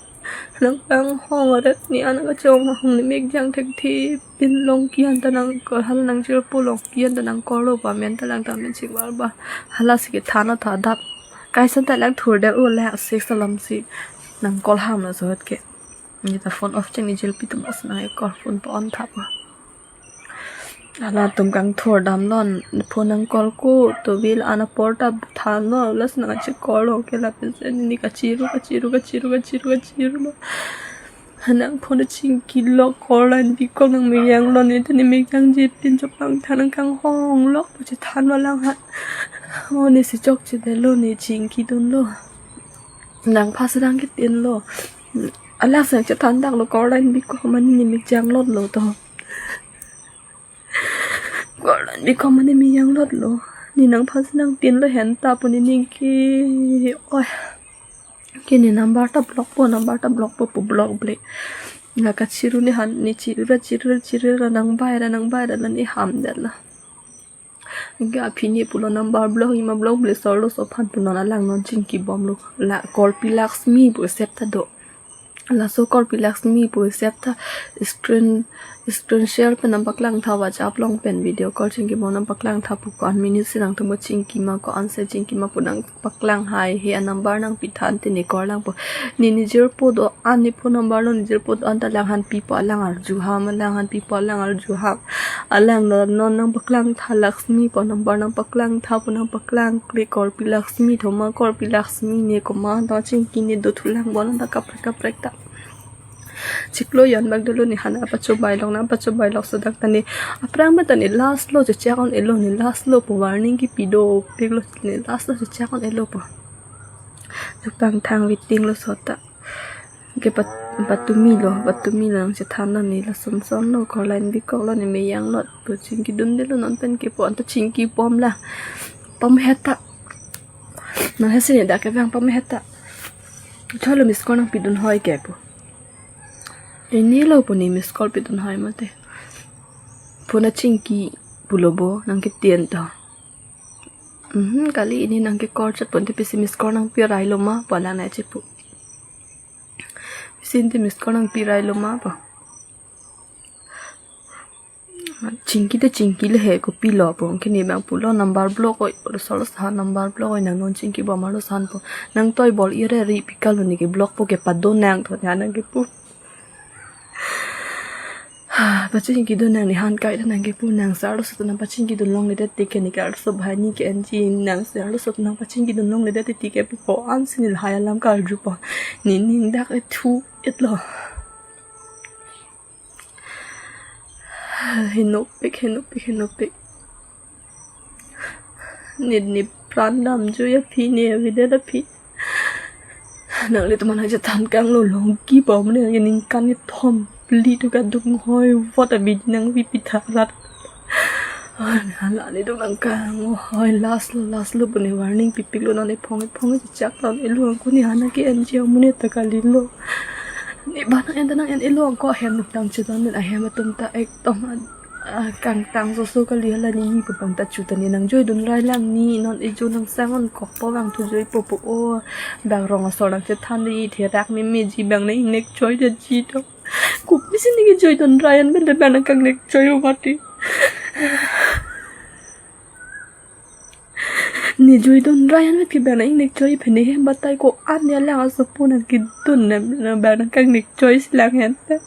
Nang kanghong aret ne an kachonghong, ne me kejang thekthe pen, longki an ta nang call, hala nang chirpo, longki an ta nang call lo pa, men ta lang ta men chingbar ba. Hala si kethan lo ta adap. Kaisa ta lang thurdet o, lang six alom si nang call ham laso ahut ke. Ne ta phone off chek, ne jirpi atum along si nang call, phone pa on tha pa. Halatum kangthur damlo, phone nang call ko, to bil an apor ta thanlo, lasi nang kachi call lo, ke lapen si ne kachiru, kachiru, kachiru, kachiru, kachiru lo. Nang phone chingki lo, call line bi kok, nang me kejang lo, ne ta ne me kejangje pen jo pangthang, nang kanghong lok pu chethan lo alang ha. O ne si chokchedetlo, ne chingki dunlo. Nang pha si nang kitin lo. Alang si nang chethan dak lo, call line bi kok mane ne me kejang lotlo to. Call line bi kok mane me kejang lotlo. Ne nang pha si nang tin lo, hen ta pu ne ning ke, oi. Ke ne number ta block po, number ta block po pu block ble. La kachiru ne han, ne chiru ra, chiru ra, chiru ra, nang bai ra, nang bai ra, la ne hamdet la. Anke aphi ne pulo number block, ima block ble, solo so aphan pu non alang non chingki bomlo. La Korpi Laxmi pu sep ta do. Laso Korpi Laxmi pu sep ta screen Screen share pen nangpaklang tha, WhatsApp along pen video call chingki mo nangpaklang tha pu, ko-an minute si nangtum chingki ma, ko-an se chingki ma pu nangpaklang hai he, a number nangpi tha ante ne call lang po. Ne nejirpo do-an, ne phone number lo nejirpo do-an ta alang han pipo, alang arju ham, alang han pipo, alang arju ham. Alang lo non nangpaklang tha Laxmi pu number nangpaklang tha pu nangpaklang kle, korpi Laxmi thoma, korpi Laxmi ne komat ta chingki ne do thulang bon ta kaprek kaprek ta. Chiklo jan bak dolo ne han apachobai lok, nangpachobai lok so dak ta ne aphrang ma ta ne last lo chechak un-elo, ne last lo pu warning kipi dopik lo, ne last lo chechak un-elo pu. Duk tang thang waiting lo so ta. Ke pat-, patumi lo, patumi lo nangchethan lo ne, lason son lo, ko line bikok lo ne, meyang lo pu chingki dundelo non pen ke pu, anta chingki pom la. Pom heta. Nang hesi ne dak kevang pom heta. Cholo miss call nangpi dun hoi ke pu. Ini lo pu ne miss call pi dun hoi mate. Phone chingki pulo bo nangketien to. Mhm, kali ini nangke call chat pon te pisi miss call nangpi rai lo ma pu alang ne chepu. Pisi ante miss call nangpi rai lo ma pu. Chingki te chingki le he, kopi lo pu. Kini bang pulo number block oi, solo sa number block oi, nang non chingki bom arlo san pu. Nang toi bol ire ri pikal lo ne ke block po ke pado nang tho nang ke pu. Pachingki dun nang ne han kai ta nang ke pu, nang sa arloso ta nangpachingki dun longledet te ke ne ke arloso bahai ne ke N G nang sa arloso ta nangpachingki dun longledet te ke pu, ko-an si ne lahai alam karju po. Ne ning dak ethu et lo. Henopik, henopik, henopik. Ne, ne pran damjui aphi, ne avedet aphi. Nanglitum aphan nangchethan kang lo, longki bom ne ningkan kethom phli tu kadung hoi vot abidi nangpi pitha rat. Hala ne dong nang kang hoi, last lo, last lo pu ne warning pipik lo, non ephong ephong chechak non elo angku ne han ke N G amu ne ta kali lo. Ne ba nang en ta nang en elo angku ahem nuk tang chetan den ahem atum ta ekdom an, ah, kangtang soso kali, hala ne ne pu bang ta chu ta ne nangjui dun rai lang, ne non ejo nang sang onkok po bang thu jui po pu o. Bang rong asor nangchethan de, therak memeji bang ne ingnek choi detji to. Kopisi ne kejui dun rai an pen de bang nang kangnek choi o mati. Ne jui dun rai an pen ke bang nang ingnek choi phe, ne hem batai ko-an ne alang asopo nangkedun ne, ne bang nang kangnek choi si lang hen ta.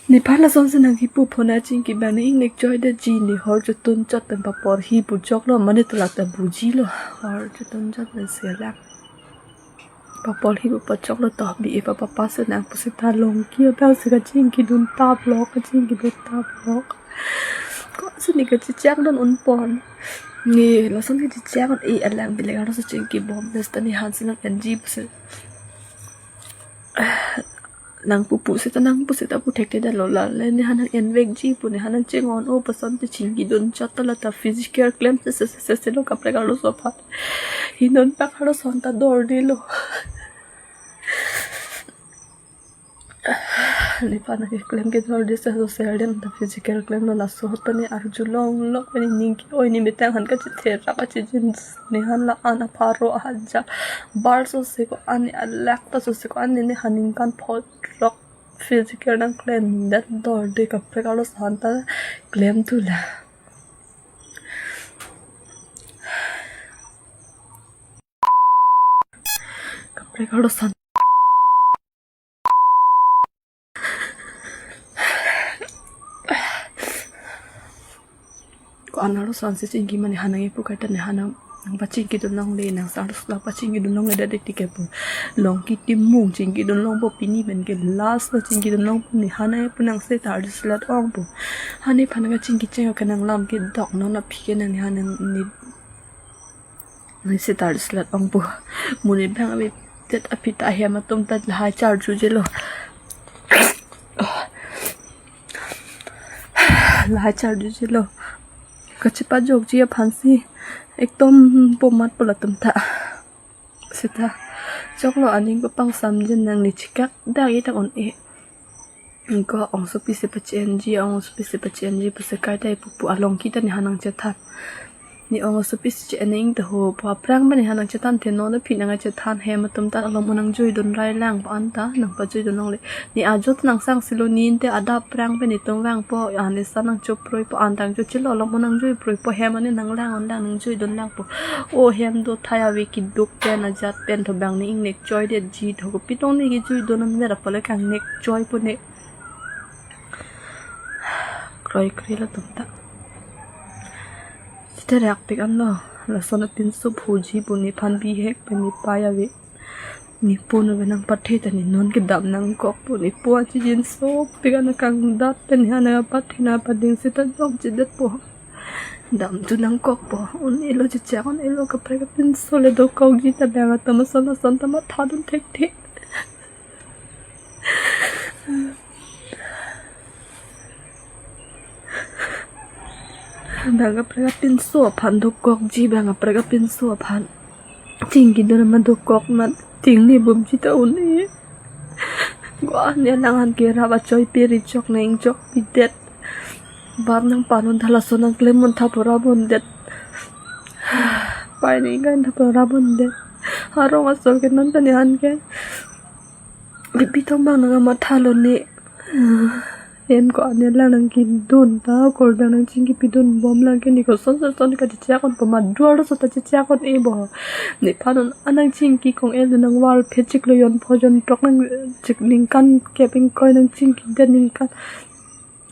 Nephan lason si nangkipu, phone achingki bang nang ingnek choi detji, ne hor chotun chot pen papor hi pu chok lo, mane tulak ta buji lo, hor chotun chot pen selang. Papor hi pu pachok lo to, B A pa papa si nang pusi ta longki abang si kachingki dun tap lo, kachingki dun tap lo. Ko si ne kachechak dun un pon. Ne lason kachechak un-e, alang bilek arloso chingki bom des ta ne han si nang enji pusi. Nang pupu seta, nang pu seta pu thekthe detlo, la le ne han nang envekji pu, ne han nang chingon o pu ason te chingki dun chot ta, la ta physical klem se se se se se lo kaprek arloso aphan. Hinon pak arloso an ta dorde lo. Nephan nangkeklem ke dorde se so ser den ta physical klem lo, laso aphan ne arju long long, ne ning ke-oi, ne metang han kachetherak kachejin, ne han la an apharo ahajar bar so se ko-an, ne alak ta so se ko-an, ne ne han ningkan phongrok physical nangklemdet dorde, kaprek arloso an ta klem thu la. Kaprek arloso an. Ko-an arloso an si chingki ma, ne han nang epu kaita, ne han nang pachingki dun longle, nang sa arloso la pachingki dun longledet te ke pu. Longki timung chingki dun long po, pini pen ke last lo chingki dun long po, ne han nang epu, nang seta arloso lat ong po. Hanephan kachingki cheng ke nang lam kedok non aphi ke nang ne han nang ne Nang seta arloso lat ong po. Mo ne bang avedet aphi ta ahem atum ta lahai charjuje lo. Lahai charjuje lo. Kachepajokji aphan si ekdom pomat po latum ta. Seta choklo, aning papangsamjin, nang ne chikak dak itak un-e. Ko ongsopi si pachi-enji, ongsopi si pachi-enji pusi kaita epupu, alongki ta ne han nangchethan. Ne ong asopi si che-ening ta ho, pu aphrang pen ne ha nangchethan the, non aphi nangchethan, hem atum ta alom un nangjui dun rai lang pu an ta nangpajui dun longle. Ne ajo ta nangsang silo, ne inte adap aphrang pen netum vangpo, an ne sa nangchoproi po, an tang cho chilo, alom un nangjui proi po, hem an ne nanglang un lang nangjui dun lang po. O hem do thai ave keduk pen ajat pen tho bang ne ingnek choi detji tho, kopi tong ne kejui dun an vera pole kangnek choi po ne. Kroikre latum ta. Sithe rakpik anlo, lason apinso phuji pu nephan bihek pen nepei ave. Nepo nave nangpathe ta ne non kedam nangkok po, nepo achi jin sopik an kangdat pen ne ha nangpathe nangpading sita jok jedet po. Dam tu nangkok po, un-elo chechak, un-elo kaprek apinso le dokokji ta bang atum ason ason ta matha dun thekthe. Bang kaprek apinso aphan dokokji, bang kaprek apinso aphan. Chingki dun ma dokok ma, chingni bumji ta un-e. Ko-an ne lang an ke rap achoi peri chok neng chok pidet. Bap nangpan un tha, lason nangklem un tha pura bondet. Pei neng kan tha pura bondet. Arong asor ke non ta ne an ke. Pipi tong bang nangmatha lo ne. En ko-an ne lang nangkedun ta, kor bang nangchingkipi dun bom lang ke, ne koson son son kachechak un po, ma duar so ta chechak un-e bo. Nephan un an nangchingki kong el nangval phechik lo, jon pho jon throk nang chik ningkan kep ingkoi nangchingki det, ningkan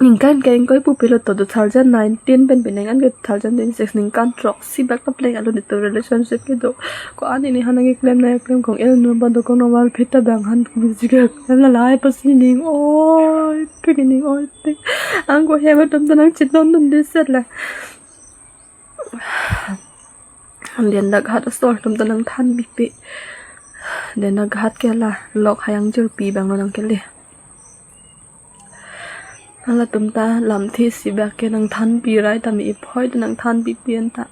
ningkan ke ingkoi pupe lo to, two thousand nineteen pen penang an ke two thousand twenty-six, ningkan throksi bak ta pleng alo netum relationship kedo. Ko-an ne ha nangkeklem nangkeklem kong el nu ba dokok nangval phet ta bang han bisi keklem la lai pasi ning oi, tu ne ning oi te. Ang ko hem atum ta nangchedon dun deset la. Den dak hat asor atum ta nangthan bipe. Den dak hat ke la lok hayang jirpi bang lo nangkele. Halatum ta lamthe si bak ke nangthanpi rai ta me, iphoi ta nangthanpipi an ta.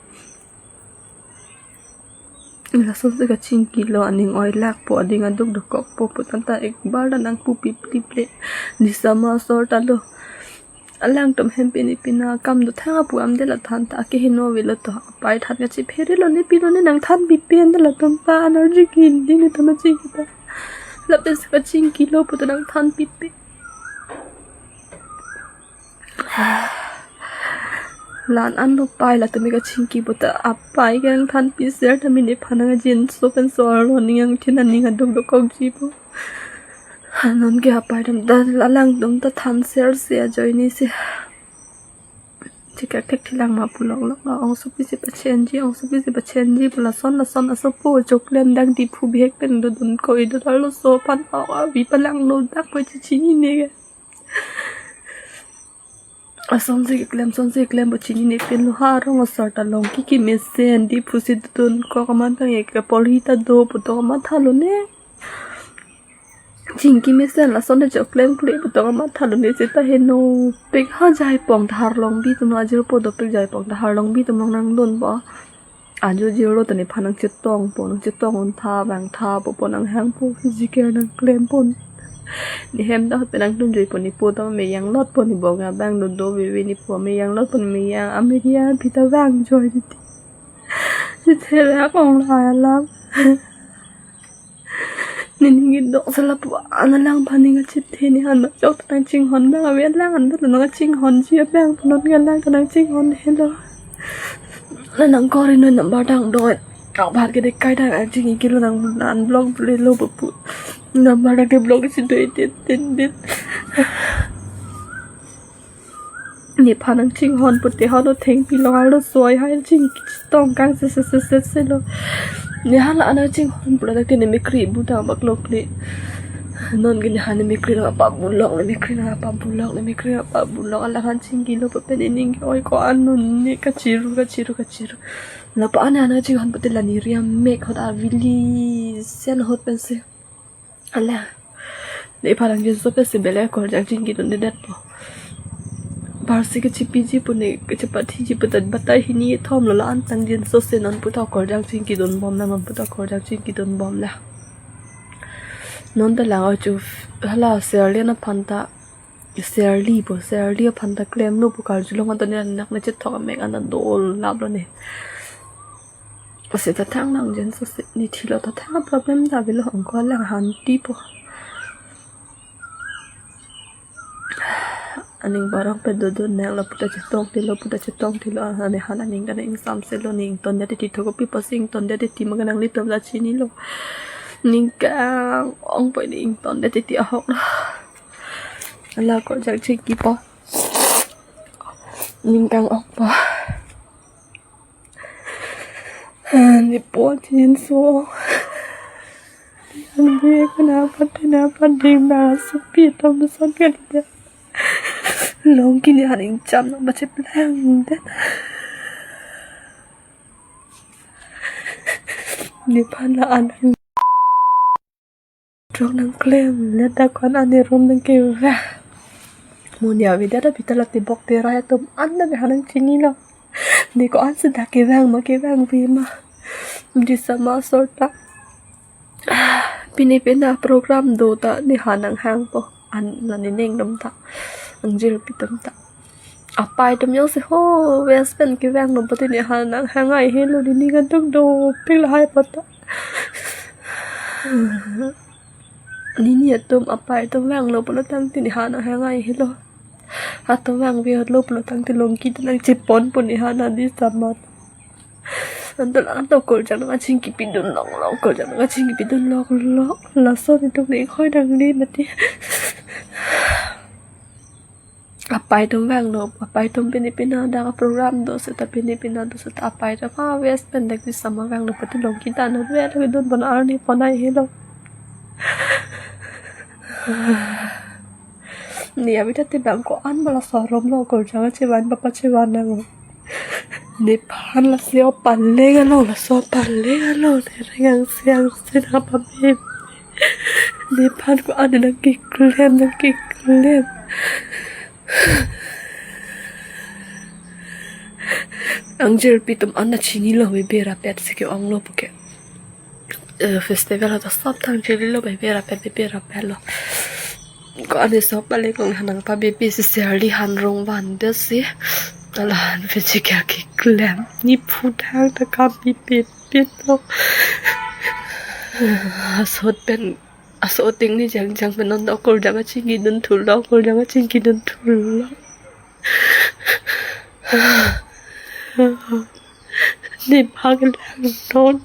Lason si kachingki lo, aning oi lak po, ading aduk dokok po pu than ta ekbar ta nangpupi pliple. Nisama asor ta lo. Alangtum hem pini pina kam do thang apu am de la than ta, akeheno avelo to, apei than kachephere lo ne, pilo ne, nangthanpipi an ta latum ta, energy ki hindi netum achingki ta. Lapen si kachingki lo pu ta nangthanpipi. Lan an lo pei, latum ke kachingki pu ta apei ke nangthanpi ser ta, mini phanang ajin so pen so arlo ning angthin aning aduk dokokji po. Non ke apei atum ta, alangtum ta than ser se ajoine se. Chikak thek thilang ma pulok lok lo, ongsopi si pachenji, ongsopi si pachenji pu lason lason asopo choklem dak Diphu bihek pen dodun ko, ido arloso aphan avi palang lo dak po, chechinine ke. Ason si keklem, son si keklem pu chinine pen lo, ha arong asor ta long kiki mesen Diphu si dodun ko, kamatha ke polhi ta do pu to kamatha lo ne. Chingki mesen lason ta choklem kle pu to kamatha lo ne, seta henopik ha Jaipong ta Harlongbi atum lo, ajirpo dopik Jaipong ta Harlongbi atum lo nangdun po. Ajo jirlo ta nephan nangchetong po, nangchetong un tha bang tha po, po nanghang po, physical nangklem po. Ne hem ta hot pen nangdunjui po, nepo ta meyang lot po, ne bong abang do do veve, nepo meyang lot po, meyang amedia pita vang joi di ti. Sithe la kong la alam. Ne ning kedok sala pu an alang aphan ning kachethe, ne han ma chok ta nangchinghon bang ave, alang an ta nangchinghonji abang pu non ke alang ta nangchinghon helo. La nang kori no number dang doi. Kau bhar ke de kai dang ang chingki lo, nang unblock le lo pu pu. Number dang ke block si doi tin tin tin. Nephan nangchinghon pute hano thengpi long arloso hai chingki tong kang se se se se se lo. Ne hala nangchinghon pula dak ne mikri bu dang bak lok ne. Non ke ne han mikri nangpabulok, ne mikri nangpabulok, ne mikri nangpabulok, alangphan chingki lo pu pen ne ning oi ko-an non ne kachiru kachiru kachiru. Lapu an nangchinghon pute la ne riam mek hot avili sen hot pen se. Ala. Nephan nangchinso pen si bele akorjang chingki dundedet po. Parsi kachepiji pu ne kachepathiji pu ta batai hini thom lo, la an tang jinso se non pu ta akorjang chingki dun bom la, non pu ta akorjang chingki dun bom la. Non ta lang achu hala Serli aphan ta, Serli po, Serli aphan ta klemlo pu karjulong an ta ne nak ne chethok amek an ta dol lap lo ne. Seta thang nang jen so se ni thilo ta thang problem ta avelo, angko alang hantipo. Aning barang pe dodon nang lapu ta chetong tilo, pu ta chetong tilo, ane han aning kana ingsamselo, ne ingtondet titi, thok kopi apotsi ingtondet titi ma kananglitum ta chinilo. Ning kang-ong po, ne ingtondet titi ahok lo. Ala ko jak chingkipo. Ning kang-ong po. Nepo chinso. Yang bi kena pati na pati na sepi tom son kan dia. Longki ne han ingcham nang bache plang den. Nephan la an. Drok nangklemle ta ko-an ane room nangkevang. Mo ne avedet abita la tebok terai atum an ta ne han nangchinilo. Ne ko-an si dak kevang ma kevangve ma. Disa ma asor ta. Pine pina program do ta ne han nanghangpo. An la ne neng dam ta. Angjirpi atum ta. Apai atum jongsi ho west pen kevanglo pute ne han nanghang ai helo, neli ningkan tum dopik lahai pata. Neli atum apai atum vanglo pulo tangte ne han nanghang ai helo. Atum vangve helo pulo tangte Longki ta nangcheponpo ne han adi samat. Anto la anto koljang nangkachingkipidun longlong, koljang nangkachingkipidun longlong. Laso netum ne hoi nangle mati. Apai atum vanglo, apai atum pine pina dak program do seta, pine pina do seta apai atum ha west pen dak Disa ma vanglo pute Longki ta non vel kedun pon arni pon ai helo. Ne avita te bang ko-an ma laso room lo koljang chevan papa chevan nang. Nephan lasi o paleng along, laso paleng along ne reng angse angse nangpabe. Nephan ko-an nangkeklem, nangkeklem. Angjirpi atum an ta chinilo, bebe rapet si ke-onglo puke. Eh, festival ata sop thang chinilo, bebe rapet, bebe rapet lo. Ko-an ne sop pale kong han nangpabebe si serli han rong van de si. Ala han pe si kya keklem. Nephu thang ta kam pipit pit lo. Asot pen, asot ting ni jang jang pen non do koljang kachingkidun thulo, koljang kachingkidun thulo. Nephan kelang non.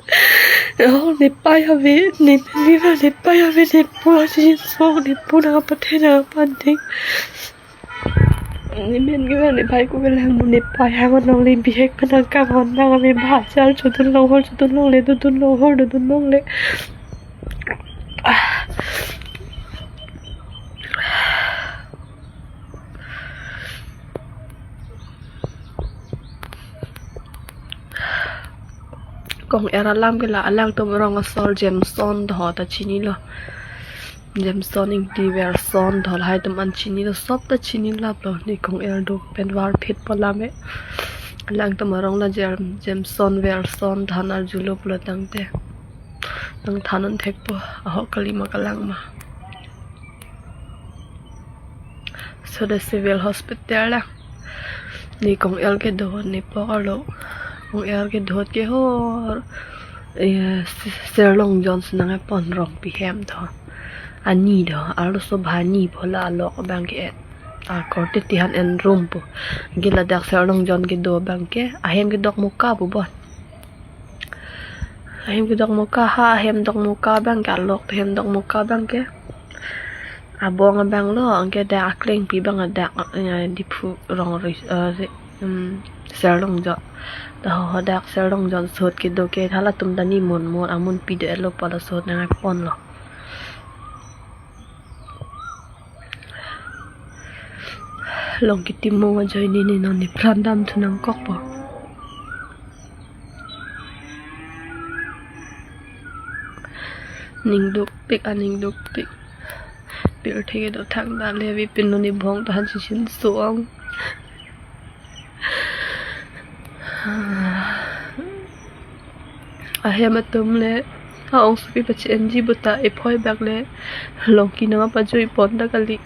Oh, nepei ave, ne meni va nepei ave, nepo chinso, nepo nangpathe nangpathe. Ne men ke va nepei ko kelang non, nepei hang non le bihek pen nangkang hon nang ave, bhai chal chodun long hor chodun longle, dodun long hor dodun longle. Ah. Kong-er alam ke la, alangtum arong asor Jameson do ta chinilo. Jameson Ingti Verson do lahai atum an chinilo, sop ta chinilaplo, ne kong-er do pen varphitpo lam e. Alangtum arong la Jam-, Jameson Verson than arjulo pulo tangte nangthan un thekpo, ahok kali ma kalang ma. So the civil hospital la. Ne kong-er kedo, nepo arlo. Kong-er kedo ke hor. Eh, Serlongjon si nangpon, Rongpi hem do. Ani do, arloso bhani bola alok abang ke. A korte tihan en room po. Ke ladak Serlongjon kedo abang ke. Ahem kedok Moka pu bon. Ahem kedok Moka ha, ahem dok Moka abang ke, alok ahem dok Moka abang ke. Abong abang lo, anke dak aklengpi abang dak, eh, Diphu rong ri, eh, ri, um, Serlongjon. Dak ho, ho dak Serlongjon sot kedo ke, halatum ta ne mon mon, amun pi do-etlo pu la sot nangpon lo. Longki Timung ajoine ne non nepran damthu nangkokpo. Ning dukpik, aning dukpik. Pirthe kedo thangta le, ave pin lo ne bong ta han chinso-ong. Ahem atum le, a-ongsopi pachi-enji puta ephoi bak le, Longki nangpajui pon ta kali.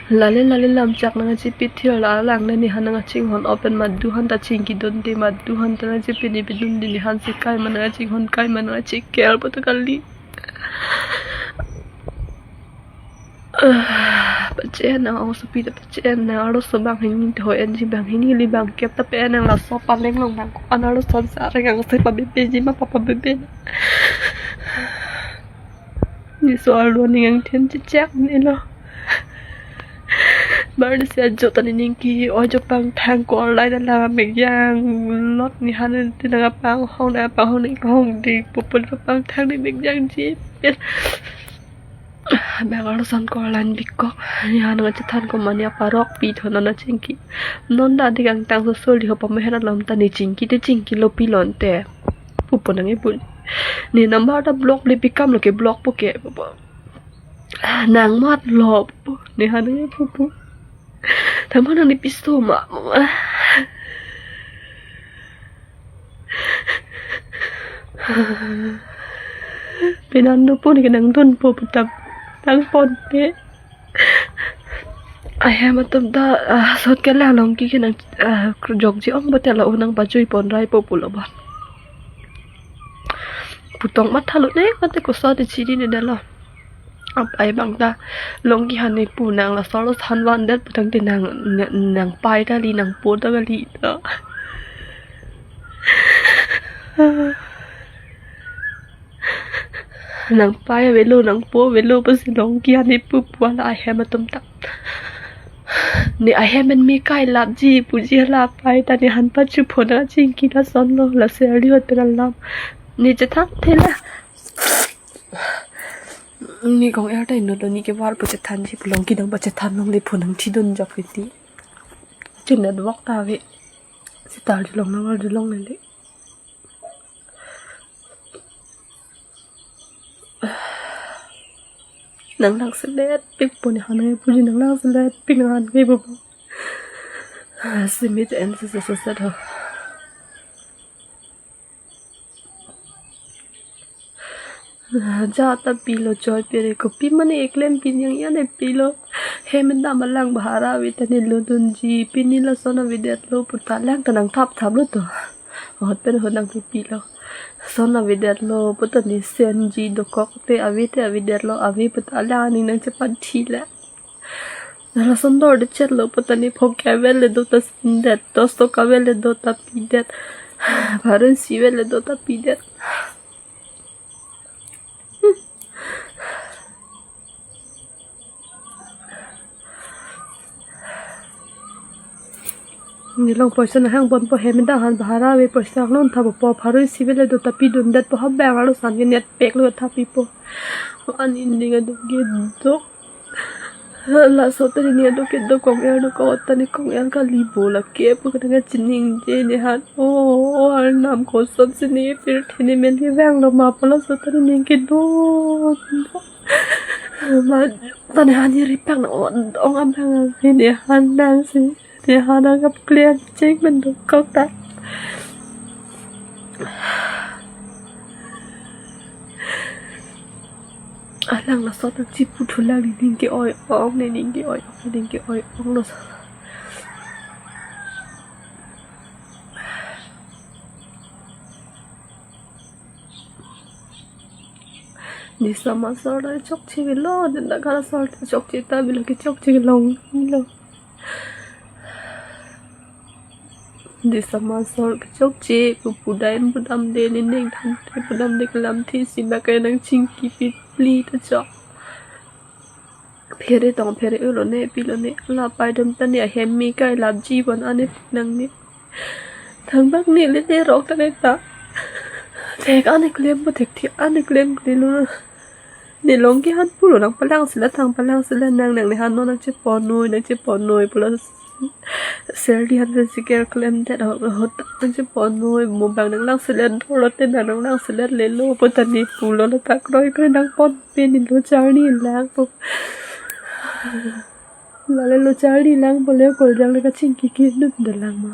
Lale lale lam chak nangchepithir la lang ne nehan nangchinghon open madu han ta chingki dunde madu han ta nangchepini pidunde nehan si kai ma nangchinghon kai ma nangcheker pu ta kali. Ah, pachen nang angsong pi ta pachen nang arloso bang hini to N G bang hini li bang kep ta pen nang laso paleng long bang ko an arloso sa reng angsong pabebe ji ma papa bebe. Ni so arlo ning angthin chechek ni lo. Bar ni si ajo ta nening ke-oi jo pangthang ko online ala mek yang lot nehan ti nangpanghong nangpanghong ning hong di pupun pangthang ni mek yang ji. Bang arloson ko online bikok. Nehan nangchethan ko mane aparok pi tho non nangchingki. Non ta dik angtang so soli ho pameher alam ta ne chingki te chingki lo pilon te. Pupo nang ipun. Ne number ta block le pikam lo ke block po ke. Nang mat lo pupo. Nehan nang pupo. Tama nang ni piso ma. Pinan do pun ke nang dun po putap nang pon pe. Ahem atum ta, ah, sot ke lang long ke nang, ah, jok ji ong bote la unang pajui pon rai po pulo bon. Putong matha lo ne mate ko sot di chiri ne dalo. Ap ai bang ta long ke hani pu nang laso lo san van det putang te nang, nang, nang pai ta li nang po ta kali ta. Nang pai avelo nang po avelo pusi long ke hani pu pu la ahem atum ta. Ne ahem en me kai lap ji pu ji la pai ta nehan pachu pho nangchingki lason lo la serli hot pe alam. Ne chethan thela. Ne kong er ta inut lo ne ke var pu chethan ji pu long ke dong pa chethan long le pho nangthi dun jok iti. Chin network ta ave. Sitar ji long na var ji long le le. Nang lang selet pik po nehan nang puji nang lang selet pik nang han ke po. Simi te en se se se se tho. Ja ta pilo choi pere ko pi mane eklem pi yang ya ne pilo. Hem dam alang bahara ave ta ne lo dunji pini lason avedet lo pu ta lang ta nang thap thap lo to. Hot pen hot nang pipilo. Son avedet lo pu ta ne senji dokok te ave te avedet lo ave pu ta lang ni nangchepanthi le. Lason dorde chet lo pu ta ne phok ke avel le do ta sendet, dos tok avel le do ta pidet. Pharo isi avel le do ta pidet. Ne long poisa nahang bon po hem dang han bahara ave poisa nang non tha po pharo isi avel le do ta pidundet po ha bang arlosan ke net pek lo tha pipo. An inding aduk ke duk. Laso ta ne aduk ke duk kong er duk ko ta ne kong er kali bo la ke pu ka nang chiningje nehan. O, o, arnam koson si ne pirthe ne men ke vang lo ma pu laso ta ne ke duk. Ma ta nehan ne ripak na ong abang ave nehan nang si. Nehan nang kap klem cheng pen duk kok ta. Alang laso ta chipu thulang nening ke-oi ong nening ke-oi ong nening ke-oi ong laso. Ne sama sor ta chokche avelo, ne ta kala sor ta chokche ta avelo ke chokche kelong lo. Ne sama sor ke chokche pu pudam pudam de ne neng than te pudam de kelam thi si ba ke nangchingki pi pli ta chok. Phere tong phere ulo ne pilo ne la pai dam ta ne ahem me kai lap ji bon ane nang ne. Thangbak ne le ne rok ta ne ta. Thek ane klem bo thek thi ane klem klem lo. Ne long ke han pulo nang palang sila thang palang sila nang nang ne han non nangchepon noi nangchepon noi pulo. Serli han pen si ker klem det hot nangchepon noi mo bang nang lang sila dolo te nang nang lang sila le lo pu ta ne pulo la ta kroi kroi nang pon pe ne lo charli lang po. Lale lo charli lang po le kol jang le kachingki ke nup de lang ma.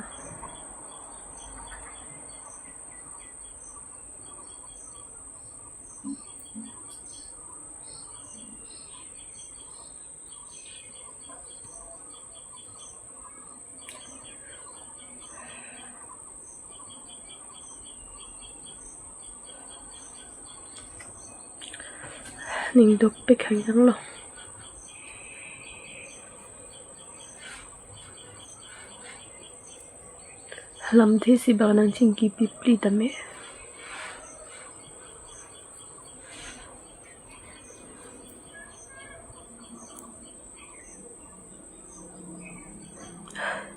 Ning duk pek hangjang lo. Lamthe si bak nangchingki pipli tame.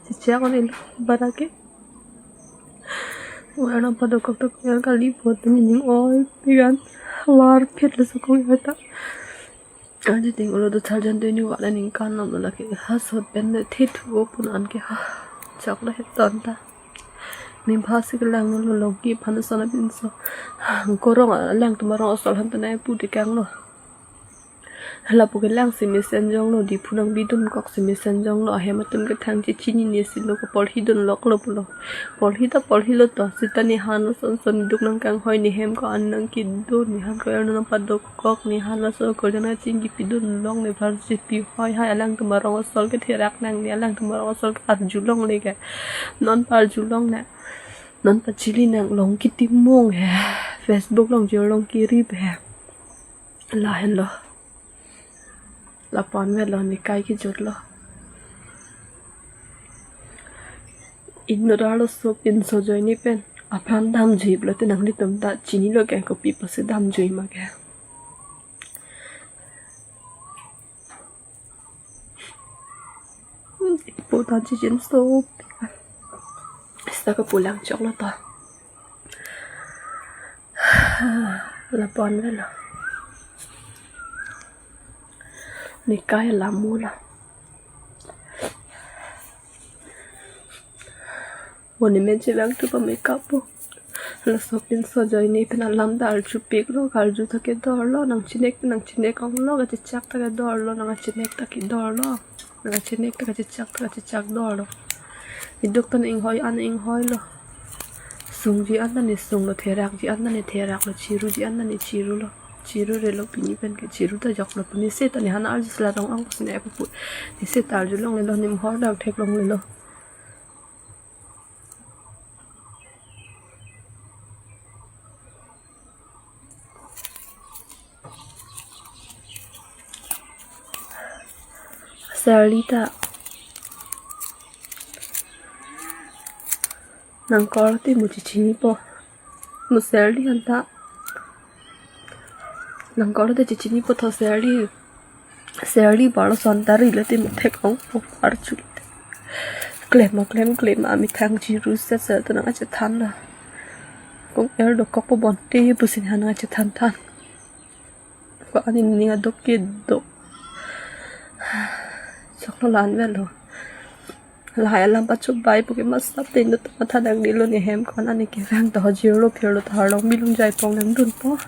Chichak on ilo barake. Wala padokok tok yang kali buat ni ning oi pigan. War phet lo sokong yata. Aji ting ulo do charjan do ini wala ning kan nam lagi. Ha sot pen ne thit wo pun an ke ha. Chak la het ton ta. Ning pha si kelang lo lo ki phan sana bin so. Korong alang tum arong asol han tanai pu de kang lo. Lapu kelang si mesen jong lo, Diphu nang bidun kok si mesen jong lo, ahem atum ke thang chechini ne si lo, ko porhi dun lok lo pulo. Porhi ta porhi lo to, sita ne han lo son son duk nang kanghoi ne hem ko an nang kidun, ne han ko er nang padok kok, ne han lo so ko jana chingki pidun long ne bhar si pi hoi hai alang tum arong asol ke therak nang ne, alang tum arong asol ke arjulong le ke. Non pa arjulong ne. Non pa chili nang long kitimung he. Facebook long jor long kirip he. Lahen lo. Lapu-an vet lo, ne kai kijut lo. Inut arloso pinso ajoine pen apran damjui pulote nanglitum ta chini lo ke, kopi pusi damjui ma ke. Hmm, ipo ta chijin so. Sita kapulang chok lo ta. Lapu-an vet lo. Ne kai alam mo lo. Mo ne men chevang tu pa makeup po. Laso pinso ajoine pen alam ta arjupik lo, karju ta kedor lo, nang chinek, nang chinek ong lo, kachechak ta kedor lo, nang chinek ta kedor lo. Nang chinek ta kachechak ta kachechak dor lo. Iduk ta inghoi an inghoi lo. Sungji an ta ne sung lo, therakji an ta ne therak lo, chiruji an ta ne chiru lo. Chiru re lo pini pen ke chiru ta jok lo pini se ta ne han arju sila rong ang pusi ne pu. Ne se ta arjulong le lo, nim hor dang thek long le lo. Serli ta nang call te mo chichini po. Mo Serli anta. Nang call te chichini po tho Serli. Serli balo son ta ri le te mo thek ong po arju. Klem ma klem klem ma methang chiru set set ta nang achethan lo. Kong er dokok po bonte pusi ne han nang achethan than. Ko ani ning adok kedo. Chok lo, la-an vet lo. Lahai alam pachobai pu ke masa te inut matha dang di lo, ne hem ko-an ani kevang ta hojir lo phir lo ta harlong bilung jai pong nang dun po.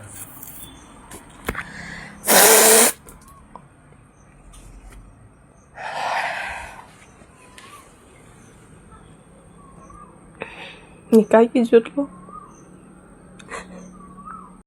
Ne kai kijut lo.